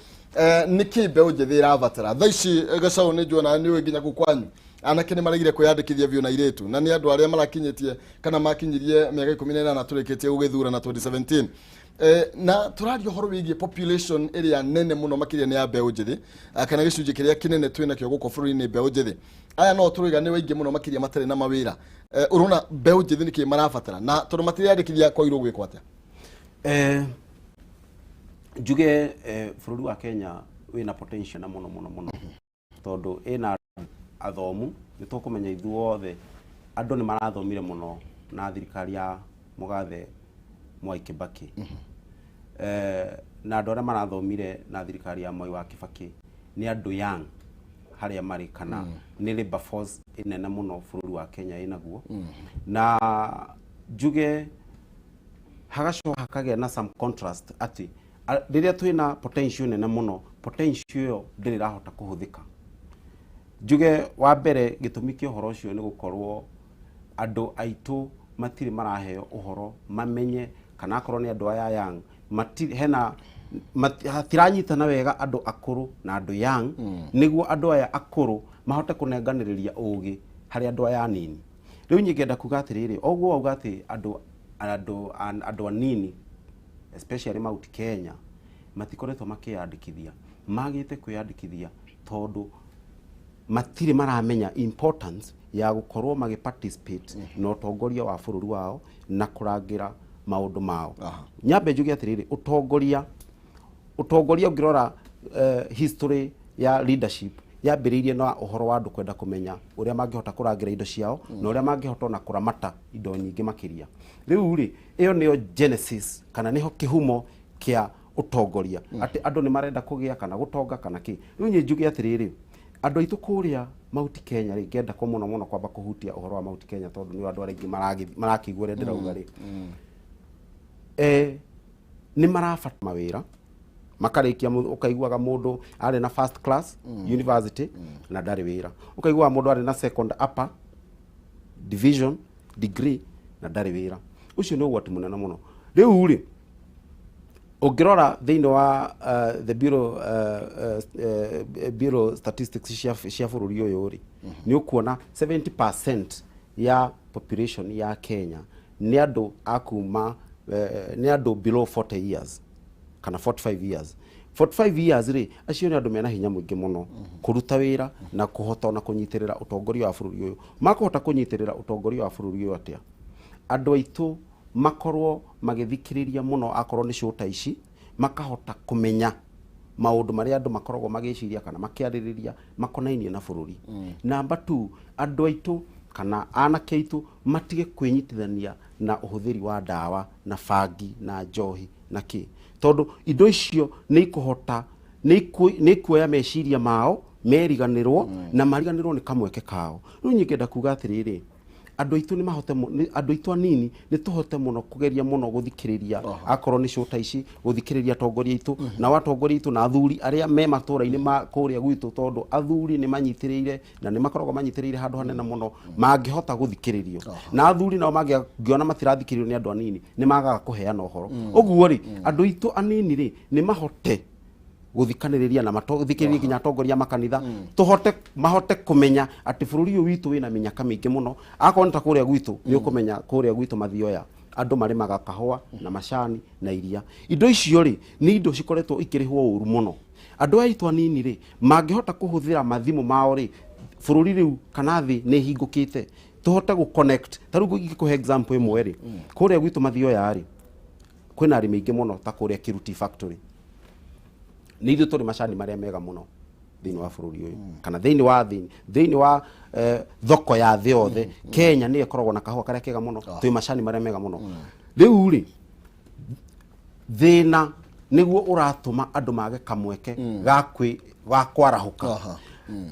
nĩkĩ mbeũ njĩthĩ ĩrabatara thaa ici. Gacau, nĩ njuona nĩ ũĩ nginya kũu kwanyu anake nĩ maregire kwĩyandĩkithia biũ na airĩtu, na nĩ andũ arĩa marakinyĩtie kana makinyirie mĩaka 18 tũrĩkĩtie gũgĩthurana 2017. Na tũraria ũhoro wĩgiĩ population ĩrĩa nene mũno makĩria nĩ ya mbeũ njĩthĩ, kana gĩcunjĩ kĩrĩa kĩnene twĩ nakĩo gũkũ bũrũri-inĩ mbeũ njĩthĩ. Aya no tũrauga nĩ waingĩ mũno makĩria matarĩ na mawĩra. Ũrona mbeũ njĩthĩ nĩkĩ marabatara, na tondũ matireyandĩkithia kwagĩrĩirwo gwĩkwo atĩa? Njuge bũrũri wa Kenya wĩna potential na mũno mũno mũno, tondũ ĩna athomu. Nĩ tũkũmenya ithuothe andũ nĩ marathomire mũno na thirikari ya mũgathe Mwai Kibaki. Na andũ arĩa marathomire na thirikari ya Mwai wa Kibaki nĩ andũ young harĩa marĩ, kana nĩ labor force ĩnene mũno bũrũri wa Kenya ĩnaguo. Na njuge hagacoka hakagĩa na some contrast atĩ rĩrĩa twĩna potential nene mũno, potential ĩyo ndĩrĩ ĩrahota kũhũthĩka. Njuge wa mbere gĩtũmi kĩa ũhoro ũcio nĩ gũkorwo andũ aitũ matirĩ maraheo ũhoro mamenye, kana akorwo nĩ andũ aya young matirĩ hena hatiranyitana wega andũ akũrũ na andũ young, nĩguo andũ aya akũrũ mahote kũnenganĩrĩria ũgĩ harĩ andũ aya anini. Rĩu nyingĩenda kuga atĩrĩrĩ, oguo wauga atĩ andũ anini especially Mount Kenya matikoretwo makĩyandĩkithia, magĩte kwĩyandĩkithia tondũ matirĩ maramenya importance ya gũkorwo magĩ participate na ũtongoria wa bũrũri wao na kũrangĩra maũndũ mao. Nyambe njuge atĩrĩrĩ, ũtongoria ũngĩrora history ya leadership yambĩrĩirie na ũhoro wa andũ kwenda kũmenya ũrĩa mangĩhota kũrangĩra indo ciao na ũrĩa mangĩhota ona kũramata indo nyingĩ makĩria. Rĩu rĩ, ĩyo nĩyo genesis kana nĩho kĩhumo kĩa ũtongoria, atĩ andũ nĩ marenda kũgĩa kana gũtonga kana kĩ. Rĩu niĩ njuge atĩrĩrĩ, andũ aitũ kũrĩa Mount Kenya rĩ, ngenda ko mũno mũno kwamba kũhutia ũhoro wa Mount Kenya tondũ nĩ andũ arĩa aingĩ marakĩigua ũrĩa ndĩrauga rĩ, nĩ marabata mawĩra makarĩkia. Ũkaiguaga mũndũ arĩ na first class university na ndarĩ wĩra, ũkaiguaga mũndũ arĩ na second upper division degree na ndarĩ wĩra. Ũcio nĩ ũgwati mũnene mũno. Rĩu rĩ, ũngĩrora thĩinĩ wa the bureau statistics cia bũrũri ũyũ rĩ, nĩ ũkuona 70% ya population ya Kenya nĩ andũ a kuma nĩ andũ below 40 years kana 45 years. 45 years rĩ, acio nĩ andũ mena hinya mũingĩ mũno kũruta wĩra na kũhota ona kũnyitĩrĩra ũtongoria wa bũrũri ũyũ. Makũhota kũnyitĩrĩra ũtongoria wa bũrũri ũyũ atĩa? Andũ aitũ makorwo magĩthikĩrĩria mũno, akorwo nĩ show ta ici, makahota kũmenya maũndũ marĩa andũ makoragwo magĩciria kana makĩarĩrĩria makonainie na bũrũri. Number 2, andũ aitũ kana anake aitũ matige kwĩnyitithania na ũhũthĩri wa ndawa na bangi na njohi na kĩ, tondũ indo icio nĩ ikũhota nĩ ikuoya meciria mao meriganĩrwo na mariganĩrwo nĩ kamweke kao. Rĩu nyingĩenda kuga atĩrĩrĩ, andũ aitũ nĩ mahote andũ aitũ anini nĩ tũhote mũno kũgeria mũno gũthikĩrĩria, akorwo nĩ show ta ici, gũthikĩrĩria atongoria aitũ nao atongoria aitũ na athuri arĩa me matũra-inĩ ma kũrĩa gwitũ, tondũ athuri nĩ manyitĩrĩire na nĩ makoragwo manyitĩrĩire handũ hanene mũno mangĩhota gũthikĩrĩrio. Na athuri nao mangĩona matirathikĩrĩrio nĩ andũ anini, nĩ magaga kũheana ũhoro. Ũguo rĩ, andũ aitũ anini rĩ, nĩ mahote gũthikanĩrĩria na mathikĩrĩrie nginya atongoria a makanitha, tũhote mahote kũmenya atĩ bũrũri ũyũ witũ wĩna mĩnyaka mĩingĩ mũno. Akorwo nĩ ta kũrĩa gwitũ, nĩ ũkũmenya kũrĩa gwitũ Mathioya andũ marĩmaga kahũa na macani na iria. Indo icio rĩ, nĩ indo cikoretwo ikĩrĩhwo ũru mũno. Andũ aya aitũ anini rĩ, mangĩhota kũhũthĩra mathimũ mao rĩ, bũrũri rĩu kana thĩ nĩ ĩhingũkĩte tũhote gũ connect. Ta rĩu ingĩkũhe example ĩmwe rĩ, kũrĩa gwitũ Mathioya rĩ, kwĩna arĩmi aingĩ mũno ta kũrĩa Kiruti factory. Nĩ ithuĩ tũrĩ macani marĩa mega mũno thĩinĩ wa bũrũri ũyũ kana thĩinĩ wa thĩ, thĩinĩ wa thoko ya thĩ yothe. Kenya nĩyo ĩkoragwo na kahũa karĩa kega mũno, twĩ macani marĩa mega mũno. Rĩu rĩ, thĩna nĩguo ũratũma andũ mage kamweke ga kwarahũka.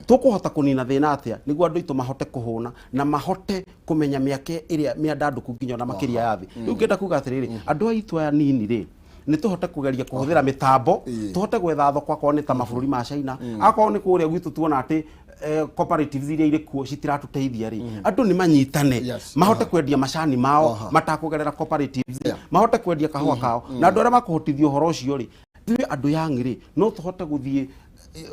Tũkũhota kũnina thĩna atĩa nĩguo andũ aitũ mahote kũhũna na mahote kũmenya mĩaka ĩrĩa mĩandandũku nginya ona makĩria ya thĩ? Rĩu ngĩenda kuga atĩrĩrĩ, andũ aitũ aya nini rĩ, Nĩ tũhote kũgeria kũhũthĩra mĩtambo, tũhote gwetha thoko akorwo nĩ ta mabũrũri ma China, akorwo nĩ kũrĩa gwitũ tuona atĩ cooperatives iria irĩ kuo citiratũteithia rĩ, andũ nĩ manyitane mahote kwendia macani mao matakũgerera cooperatives, mahote kwendia kahũa kao, na andũ arĩa makũhotithio ũhoro ũcio rĩ, ithuĩ andũ young rĩ, no tũhote gũthiĩ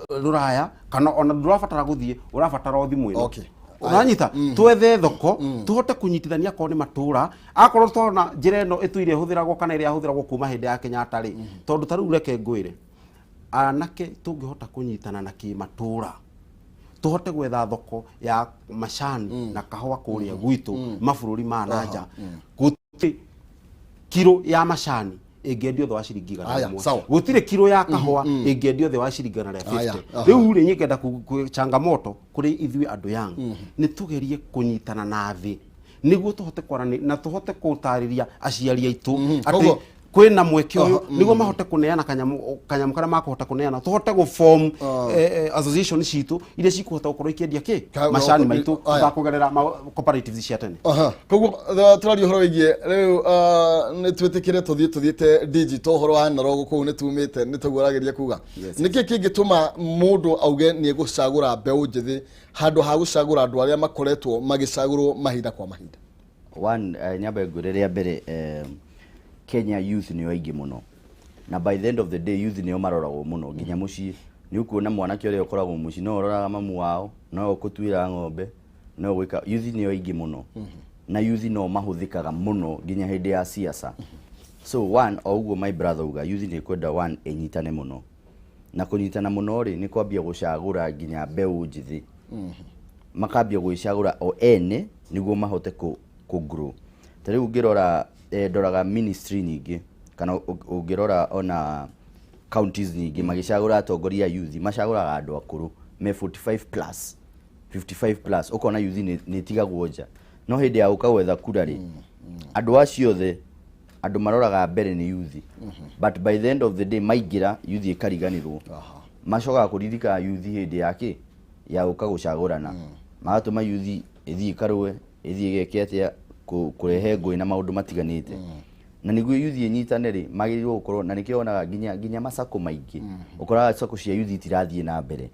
rũraya, kana ona ndũrabatara gũthiĩ, ũrabatara o thimũ ĩno. Ũranyita, twethe thoko, tũhote kũnyitithania akorwo nĩ matũra, akorwo twana njĩra ĩno ĩtũire ĩhũthĩragwo kana ĩrĩa yahũthĩragwo kuma hĩndĩ ya Kenyatta rĩ, tondũ ta rĩu reke ngwĩre, anake tũngĩhota kũnyitana na kĩmatũra, tũhote gwetha thoko ya macani na kahũa kũrĩa gwitũ mabũrũri ma nanja, gũtirĩ kiro ya macani ĩngĩendio thĩ wa ciringi 100, gũtirĩ kiro ya kahũa ĩngĩendio thĩ wa ciringi 150. Rĩu rĩ, nyingĩenda changamoto kũrĩ ithuĩ andũ young, nĩ tũgerie kũnyitana na thĩ nĩguo tũhote kwaranĩria na tũhote gũtarĩria aciari aitũ atĩ kwĩna mweke ũyũ, nĩguo mahote kũneana kanyamũ karĩa makũhota kũneana, tũhote gũ-form association citũ iria cikũhota gũkorwo ikĩendia kĩ macani maitũ tũtakũgerera cooperatives cia tene. Koguo tũraria ũhoro wĩgiĩ rĩu, nĩ twĩtĩkĩre tũthiĩ tũthiĩte digital, ũhoro wa analog kũu nĩ tumĩte, nĩ taguo ũrageria kuga. Nĩkĩ kĩngĩtũma mũndũ auge nĩ egũcagũra mbeũ njĩthĩ handũ ha gũcagũra andũ arĩa makoretwo magĩcagũrwo mahinda kwa mahinda? One, nyambe ngwĩre rĩa mbere, Kenya youth nĩo aingĩ mũno, na by the end of the day youth nĩo maroragwo mũno nginya mũciĩ. Nĩ ũkuona mwanake ũrĩa ũkoragwo mũciĩ no ũroraga mamu wao, no ũkũtuĩra ng'ombe, no gwĩka. Youth nĩo aingĩ mũno, na youth no mahũthĩkaga mũno nginya hĩndĩ ya siasa. So one, o ũguo my brother uga, youth nĩ kwenda one ĩnyitane mũno, na kũnyitana mũno rĩ, nĩ kwambia gũcagũra nginya mbeũ njĩthĩ, makambia gwĩcagũra o ene nĩguo mahote kũ grow. Ta rĩu ũngĩrora, ndoraga ministry nyingĩ, kana ũngĩrora ona counties nyingĩ magĩcagũra atongoria youth, macagũraga andũ akũrũ me 45 plus, 55 plus, ũkona youth nĩ ĩtigagwo nja. No hĩndĩ ya gũka gwetha kura rĩ, andũ acio othe andũ maroraga mbere nĩ youth, but by the end of the day maingĩra, youth ĩkariganĩrwo. Macokaga kũririkana youth hĩndĩ ya kĩ ya gũka gũcagũrana, magatũma youth ĩthiĩ ĩkarũe, ĩthiĩ ĩgeke atĩa, kũrehe ngũĩ na maũndũ matiganĩte. Na nĩguo youth ĩnyitane rĩ, magĩrĩirwo gũkorwo na nĩkĩo wonaga nginya macako maingĩ, ũkoraga sacco cia youth itirathiĩ na mbere,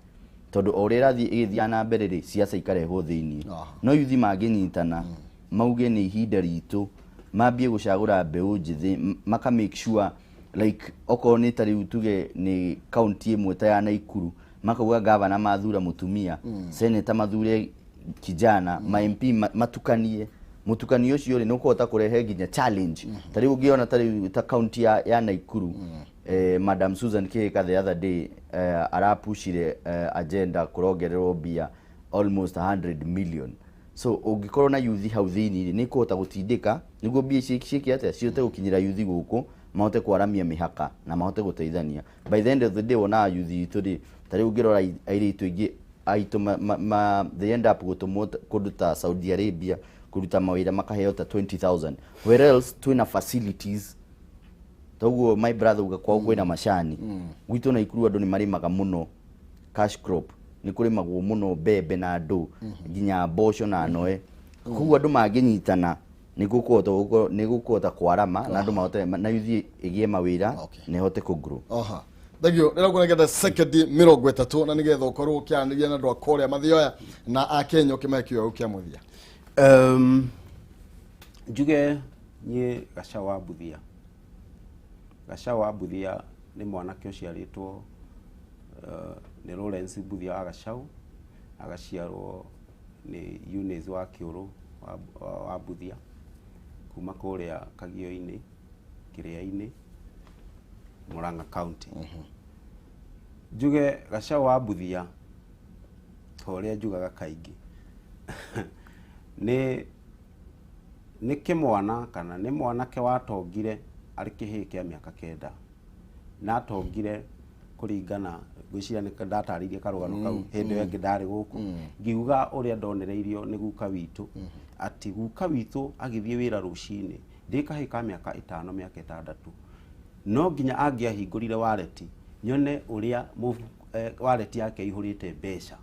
tondũ o ũrĩa ĩrathiĩ ĩgĩthiaga na mbere rĩ, siasa ikarehwo thĩiniĩ. No youth mangĩnyitana mauge nĩ ihinda ritũ, mambie gũcagũra mbeũ njĩthĩ, maka make sure like okorwo nĩ ta rĩu tuge nĩ county ĩmwe ta ya Naikuru, makauga gavana mathura mũtumia, senator mathure kijana, ma MP matukanie. Mũtukanio ũcio rĩ, nĩ ũkũhota kũrehe nginya challenge. Ta rĩu ũngĩona ta rĩu ta county ya Naikuru, Madam Susan Kihika the other day arapushire agenda kũrongererwo mbia almost 100 million. So ũngĩkorwo na youth hau thĩinĩ rĩ, nĩ kũhota gũtindĩka nĩguo mbia ici ciĩke atĩa, cihote gũkinyĩra youth gũkũ, mahote kwaramia mĩhaka na mahote gũteithania. By the end of the day wonaga youth itũ rĩ, ta rĩu ũngĩrora airĩtu aingĩ aitũ they end up gũtũmwo kũndũ ta Saudi Arabia kũruta mawĩra, makaheo ta 20,000, where else twĩna facilities. Toguo my brother uga kwao kwĩna macani, gwitũ Naikuru andũ nĩ marĩmaga mũno cash crop, nĩ kũrĩmagwo mũno mbembe na ndũ, nginya mboco na noe. Koguo andũ mangĩnyitana nĩ gũkũhota kwarama na andũ mahote na youth ĩgĩe mawĩra na ĩhote kũ grow. Thank you. Rĩrĩa nguonekete sekondi 30 na nĩgetha ũkorwo ũkĩaranĩria na andũ a kũrĩa Mathioya na a Kenya ũkĩmahe kĩo kĩa mũthia. Njuge niĩ Gachau wa Mbuthia. Gachau wa Mbuthia nĩ mwanake ũciarĩtwo nĩ Lawrence Mbuthia wa Gachau, agaciarwo nĩ Eunice wa Kĩũrũ wa Mbuthia kuma kũrĩa Kagio-inĩ, Kĩrĩa-inĩ, Murang'a County. Njuge Gachau wa Mbuthia ta ũrĩa njugaga kaingĩ nĩ kĩmwana kana nĩ mwanake watongire arĩ kĩhĩĩ kĩa mĩaka 9, na atongire kũringana, ngwĩciria nĩ ndatarĩirie karũgano kau hĩndĩ ĩyo ĩngĩ ndarĩ gũkũ, ngiuga ũrĩa ndonereirio nĩ guka witũ, atĩ guka witũ agĩthiĩ wĩra rũcinĩ ndĩ kahĩĩ ka mĩaka 5 mĩaka 6, no nginya angĩahingũrire wareti nyone ũrĩa wareti yake ĩihũrĩte mbeca.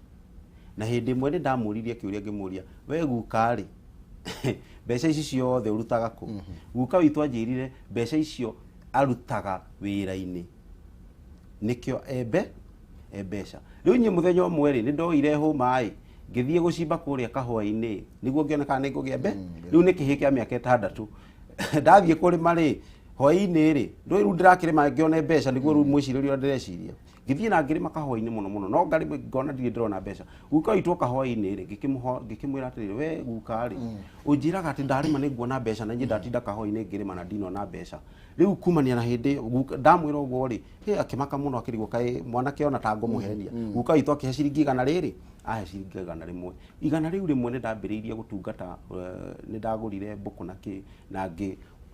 Na hĩndĩ ĩmwe nĩ ndamũririe kĩũria ngĩmũria, we guka rĩ, mbeca ici ciothe ũrutaga kũ? Guka witũ anjĩrire mbeca icio Arutaga wĩra-inĩ nĩkĩo embe mbeca. Rĩu niĩ mũthenya ũmwe rĩ nĩ ndoire hũma ĩ ngĩthiĩ gũcimba kũrĩa kahũa-inĩ nĩguo ngĩone kana nĩ ngũgĩa mbe. Rĩu nĩ kĩhĩ kĩa mĩaka 6 ndathiĩ kũrĩma rĩ hwaĩ-inĩ rĩ ndũĩ rĩu ndĩrakĩrĩma ngĩone mbeca nĩguo rĩu mwĩcirĩrie ũrĩa ndĩreciria. Ngĩthiĩ na ngĩrĩma kahũa-inĩ mũno mũno no ngarĩma ngona ndirĩ ndĩrona mbeca. Guka witũ oka hwaĩ-inĩ rĩ ngĩkĩmwĩra atĩrĩrĩ we guka rĩ ũnjĩraga atĩ ndarĩma nĩ nguona mbeca na niĩ ndatinda kahũa-inĩ ngĩrĩma na ndinona mbeca. Rĩu kumania na hĩndĩ ndamwĩra ũguo rĩ akĩmaka mũno akĩrigwo kaĩ mwanake ona ta ngũmũhenia. Guka witũ akĩhe ciringi 100 rĩrĩ ahe ciringi 101. 100 rĩu rĩmwe nĩ ndambĩrĩirie gũtungata nĩ ndagũrire mbũkũ na kĩ na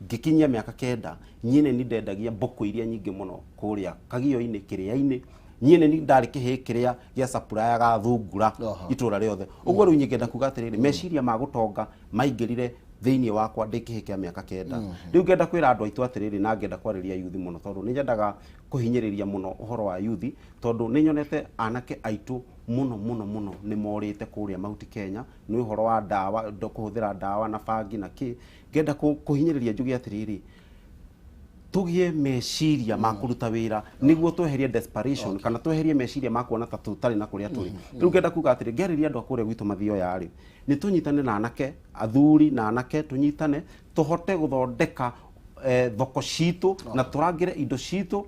ngĩkinyia mĩaka 9 niĩ nĩ ndendagia mbũkũ iria nyingĩ mũno kũrĩa Kagio-inĩ kĩrĩa-inĩ. Niĩ nĩ ndarĩ kĩhĩ kĩrĩa gĩa sapurayaga thungura itũra rĩothe. Ũguo rĩu nyingĩenda kuga atĩrĩrĩ meciria ma gũtonga maingĩrire thĩinĩ wakwa ndĩ kĩhĩ kĩa mĩaka 9. Rĩu ngenda kwĩra andũ aitũ atĩrĩrĩ na ngenda kwarĩria yuthi mũno tondũ nĩ nyendaga kũhinyĩrĩria mũno ũhoro wa yuthi tondũ nĩ nyonete anake aitũ mũno mũno mũno nĩ morĩte kũrĩa Mount Kenya nĩ ũhoro wa ndawa kũhũthĩra ndawa na bangi na kĩ. Ngenda kũhinyĩrĩria njuge atĩrĩrĩ tũgĩe meciria ma kũruta wĩra nĩguo tweherie desperation kana tweherie meciria ma kuona ta tũtarĩ na kũrĩa tũrĩ. Rĩu ngenda kuga atĩrĩ ngĩarĩria andũ a kũrĩa gwitũ Mathioya rĩ nĩ tũnyitane na anake athuri na anake tũnyitane tũhote gũthondeka thoko citũ na tũrangĩre indo citũ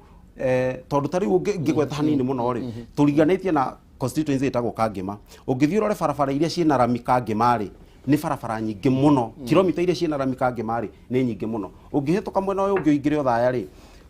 tondũ ta rĩu ngĩgweta hanini mũno rĩ tũriganĩtie na constituency ĩtagwo Kangĩma. Ũngĩthiĩ ũrore barabara iria ciĩna rami Kangĩma rĩ nĩ barabara nyingĩ mũno. Kilomita iria ciĩna rami Kangĩma rĩ nĩ nyingĩ mũno. Ũngĩhĩtũka mwena ũyũ ũngĩ ũingĩre Othaya rĩ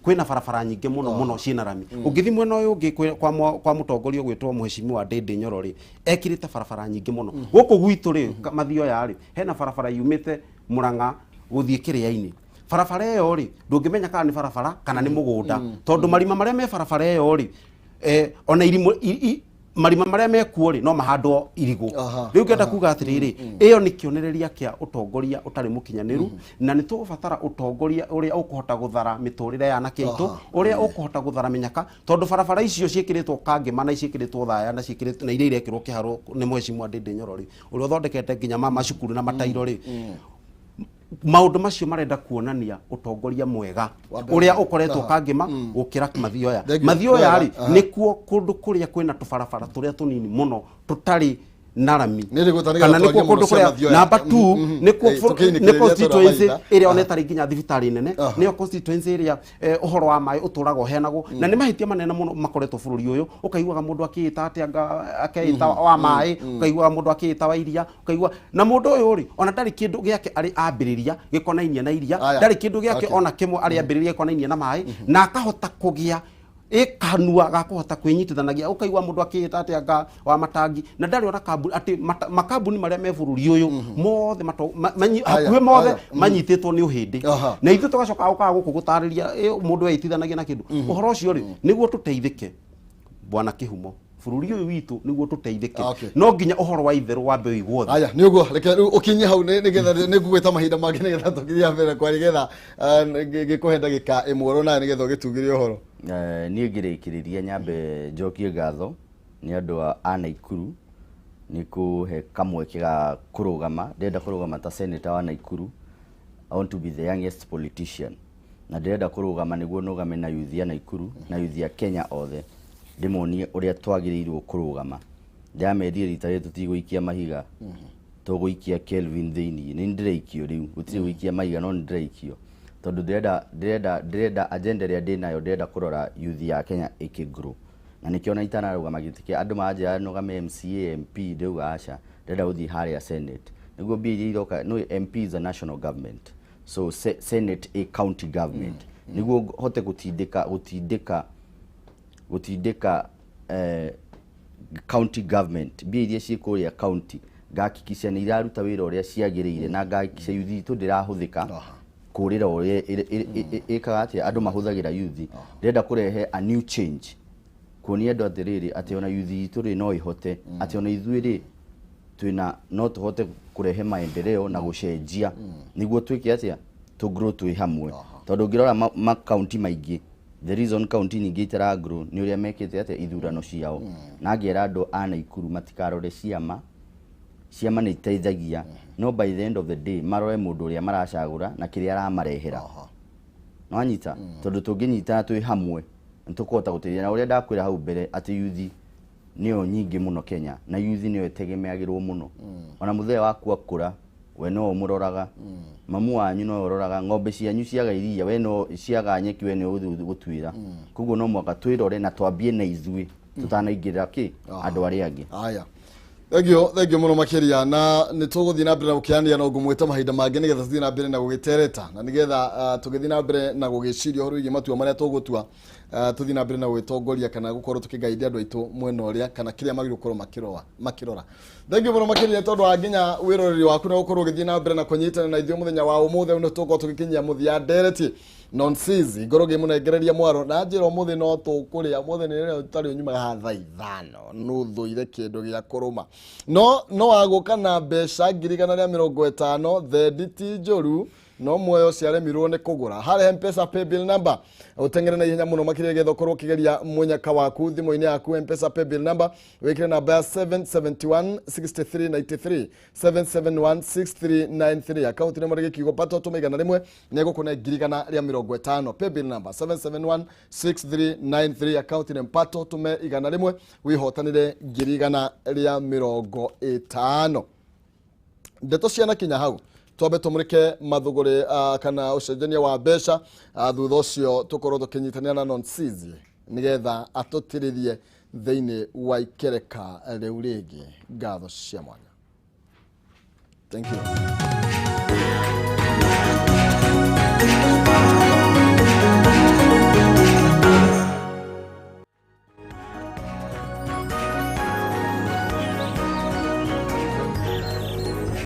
kwĩna barabara nyingĩ mũno mũno ciĩna rami. Ũngĩthiĩ mwena ũyũ ũngĩ kwa mũtongoria ũgwĩtwo Mheshimiwa Ndĩndĩ Nyoro rĩ ekĩrĩte barabara nyingĩ mũno. Gũkũ gwitũ rĩ Mathioya rĩ hena barabara yumĩte Murang'a gũthiĩ Kĩrĩa-inĩ. Barabara ĩyo rĩ ndũngĩmenya kana nĩ barabara kana nĩ mũgũnda tondũ marima marĩa me barabara ĩyo rĩ ona irimũ marima marĩa mekuo rĩ no mahandwo irigũ. Rĩu ngenda kuga atĩrĩrĩ ĩyo nĩ kĩonereria kĩa ũtongoria ũtarĩ mũkinyanĩru na nĩ tũgũbatara ũtongoria ũrĩa ũkũhota gũthara mĩtũrĩre ya anake aitũ ũrĩa ũkũhota gũthara mĩnyaka tondũ barabara icio ciĩkĩrĩtwo Kangĩma na ciĩkĩrĩtwo Othaya na ciĩkĩrĩtwo na iria irekĩrwo Kĩharũ nĩ Mheshimiwa Ndĩndĩ Nyoro rĩ ũrĩa ũthondekete nginya macukuru na matairo rĩ maũndũ macio marenda kuonania ũtongoria mwega ũrĩa ũkoretwo Kangĩma gũkĩra Mathioya. Mathioya rĩ nĩkuo kũndũ kũrĩa kwĩna tũbarabara tũrĩa tũnini mũno tũtarĩ na rami kana nĩkuo kũndũ kũrĩa number 2 nĩkuo nĩ constituency ĩrĩa ona ĩtarĩ nginya thibitarĩ nene nĩyo constituency ĩrĩa ũhoro wa maĩ ũtũraga ũheanagwo na nĩ mahĩtia manene mũno makoretwo bũrũri ũyũ. Ũkaiguaga mũndũ akĩĩta atĩa akeĩta wa maĩ ũkaiguaga mũndũ akĩĩta wa iria ũkaigua na mũndũ ũyũ rĩ ona ndarĩ kĩndũ gĩake arĩ ambĩrĩria gĩkonainie na iria ndarĩ kĩndũ gĩake ona kĩmwe arĩ ambĩrĩria gĩkonainie na maĩ na akahota kũgĩa ĩkanua gakũhota kwĩnyitithanagia. Ũkaigua mũndũ akĩĩta atĩa anga wa matangi na ndarĩ ona kambuni atĩ makambuni marĩa me bũrũri ũyũ mothe hakuhĩ mothe manyitĩtwo nĩ ũhĩndĩ na ithuĩ tũgacoka gũkaga gũkũ gũtarĩria mũndũ eitithanagia na kĩndũ. Ũhoro ũcio rĩ nĩguo tũteithĩke bwana Kĩhumo bũrũri ũyũ witũ nĩguo tũteithĩke no nginya ũhoro wa itherũ wambe ũiguo thĩ. Aya nĩ ũguo reke rĩu ũkinye hau nĩgetha nĩngũgwĩta mahinda mangĩ nĩgetha tũgĩthiĩ mbere kwa nĩgetha ngĩkũhe ndagĩka ĩmwe oro nawe nĩgetha ũgĩtugĩre ũhoro. Niĩ ngĩrĩkĩrĩria nyambe njokie ngatho nĩ andũ a Naikuru nĩ kũhe kamweke ga kũrũgama. Ndĩrenda kũrũgama ta senator wa Naikuru. I want to be the youngest politician na ndĩrenda kũrũgama nĩguo nũgame na youth ya Naikuru na youth ya Kenya othe ndĩmonie ũrĩa twagĩrĩirwo kũrũgama. Ndĩramerire rita rĩrĩ tũtigũikia mahiga tũgũikia Kelvin thĩinĩ. Nĩ ndĩraikio rĩu gũtirĩ gũikia mahiga no nĩ ndĩraikio tondũ ndĩrenda agenda ĩrĩa ndĩnayo ndĩrenda kũrora youth ya Kenya ĩkĩgrow na nĩkĩo ona itanarũgama gĩtĩ kĩa andũ maranjĩra nũgame MCA MP ndĩrauga aca ndĩrenda gũthiĩ harĩa Senate nĩguo mbia iria iroka. No MP is a national government so Senate a county government nĩguo hote gũtindĩka county government mbia iria ciĩ kũrĩa county ngahakikisha nĩ iraruta wĩra ũrĩa ciagĩrĩire na ngahakikisha youth itũ ndĩrahũthĩka kũrĩra ũrĩa ĩkaga atĩa andũ mahũthagĩra youth. Ndĩrenda kũrehe a new change kuonia andũ atĩrĩrĩ atĩ ona youth itũ rĩ no ĩhote atĩ ona ithuĩ rĩ twĩna no tũhote kũrehe maendeleo na gũcenjia nĩguo twĩke atĩa tũ grow twĩ hamwe tondũ ũngĩrora makaunti maingĩ the reason county nyingĩ itara grow nĩ ũrĩa mekĩte atĩa ithurano ciao na ngera andũ a Naikuru matikarore ciama. Ciama nĩ iteithagia no by the end of the day marore mũndũ ũrĩa maracagũra na kĩrĩa aramarehera. Nĩwanyita? Tondũ tũngĩnyitana twĩ hamwe nĩtũkũhota gũteithia. Na ũrĩa ndakwĩra hau mbere atĩ yuthi nĩyo nyingĩ mũno Kenya, na yuthi nĩyo ĩtegemeagĩrwo mũno. Ona mũthee waku akũra, we no ũmũroraga, mamu wanyu no ũroraga, ng'ombe cianyu ciaga iria, we no ciaga nyeki, we nĩwe ũgũthiĩ gũtuĩra. Koguo no mũhaka twĩrore na twambie na ithuĩ tũtanaingĩrĩra kĩ andũ arĩa angĩ. Aya, thengio, thengio mũno makĩria, na nĩ tũgũthiĩ na mbere na gũkĩaranĩria na ngũmwĩta mahinda mangĩ nĩgetha tũthiĩ na mbere na gũgĩtereta, na nĩgetha tũgĩthiĩ na mbere na gũgĩciria ũhoro wĩgiĩ matua marĩa tũgũtua, tũthiĩ na mbere na gũgĩtongoria kana gũkorwo tũkĩgaithia andũ aitũ mwena ũrĩa kana kĩrĩa magĩrĩirwo gũkorwo makĩrora. Thengio mũno makĩria tondũ wa nginya wĩroreri waku na gũkorwo ũgĩthiĩ na mbere na kũnyitana na ithuĩ mũthenya wa ũmũthĩ. Nĩ tũgũkorwo tũgĩkinyia mũthia ndereti nonsizi ngorwo ngĩmũnengereria mwaro na njĩra ũmũthĩ no tũkũrĩa ũmũthĩ nĩ rĩrĩa ũtarĩ ũnyumaga haha thaa 5 nũthũire kĩndũ gĩa kũrũma no wagũka na mbeca 150,000 thendi ti njũru no muoyo ciaremirwo nĩ kũgũra. Harĩa M-Pesa paybill number ũteng'ere na ihenya mũno makĩria getha ũkorwo ũkĩgeria mũnyaka waku thimũ-inĩ yaku. M-Pesa paybill number wĩkĩre namba ya 771 6393 771 6393, akaunti namba gĩkiugo pato tũma 100 nĩ egũkũne 150,000. Paybill number 771 6393, akaunti nĩ Mpato, tũme 100 wĩhotanĩre 150,000. Ndeto cianakinya hau twambe tũmũrĩke mathũgũrĩ kana ũcenjania wa mbeca, thutha ũcio tũkorwo tũkĩnyitanĩra na Nonsizi nĩgetha atũtirĩrie thĩinĩ wa ikereka rĩu rĩngĩ. Ngatho cia mwanya, thank you.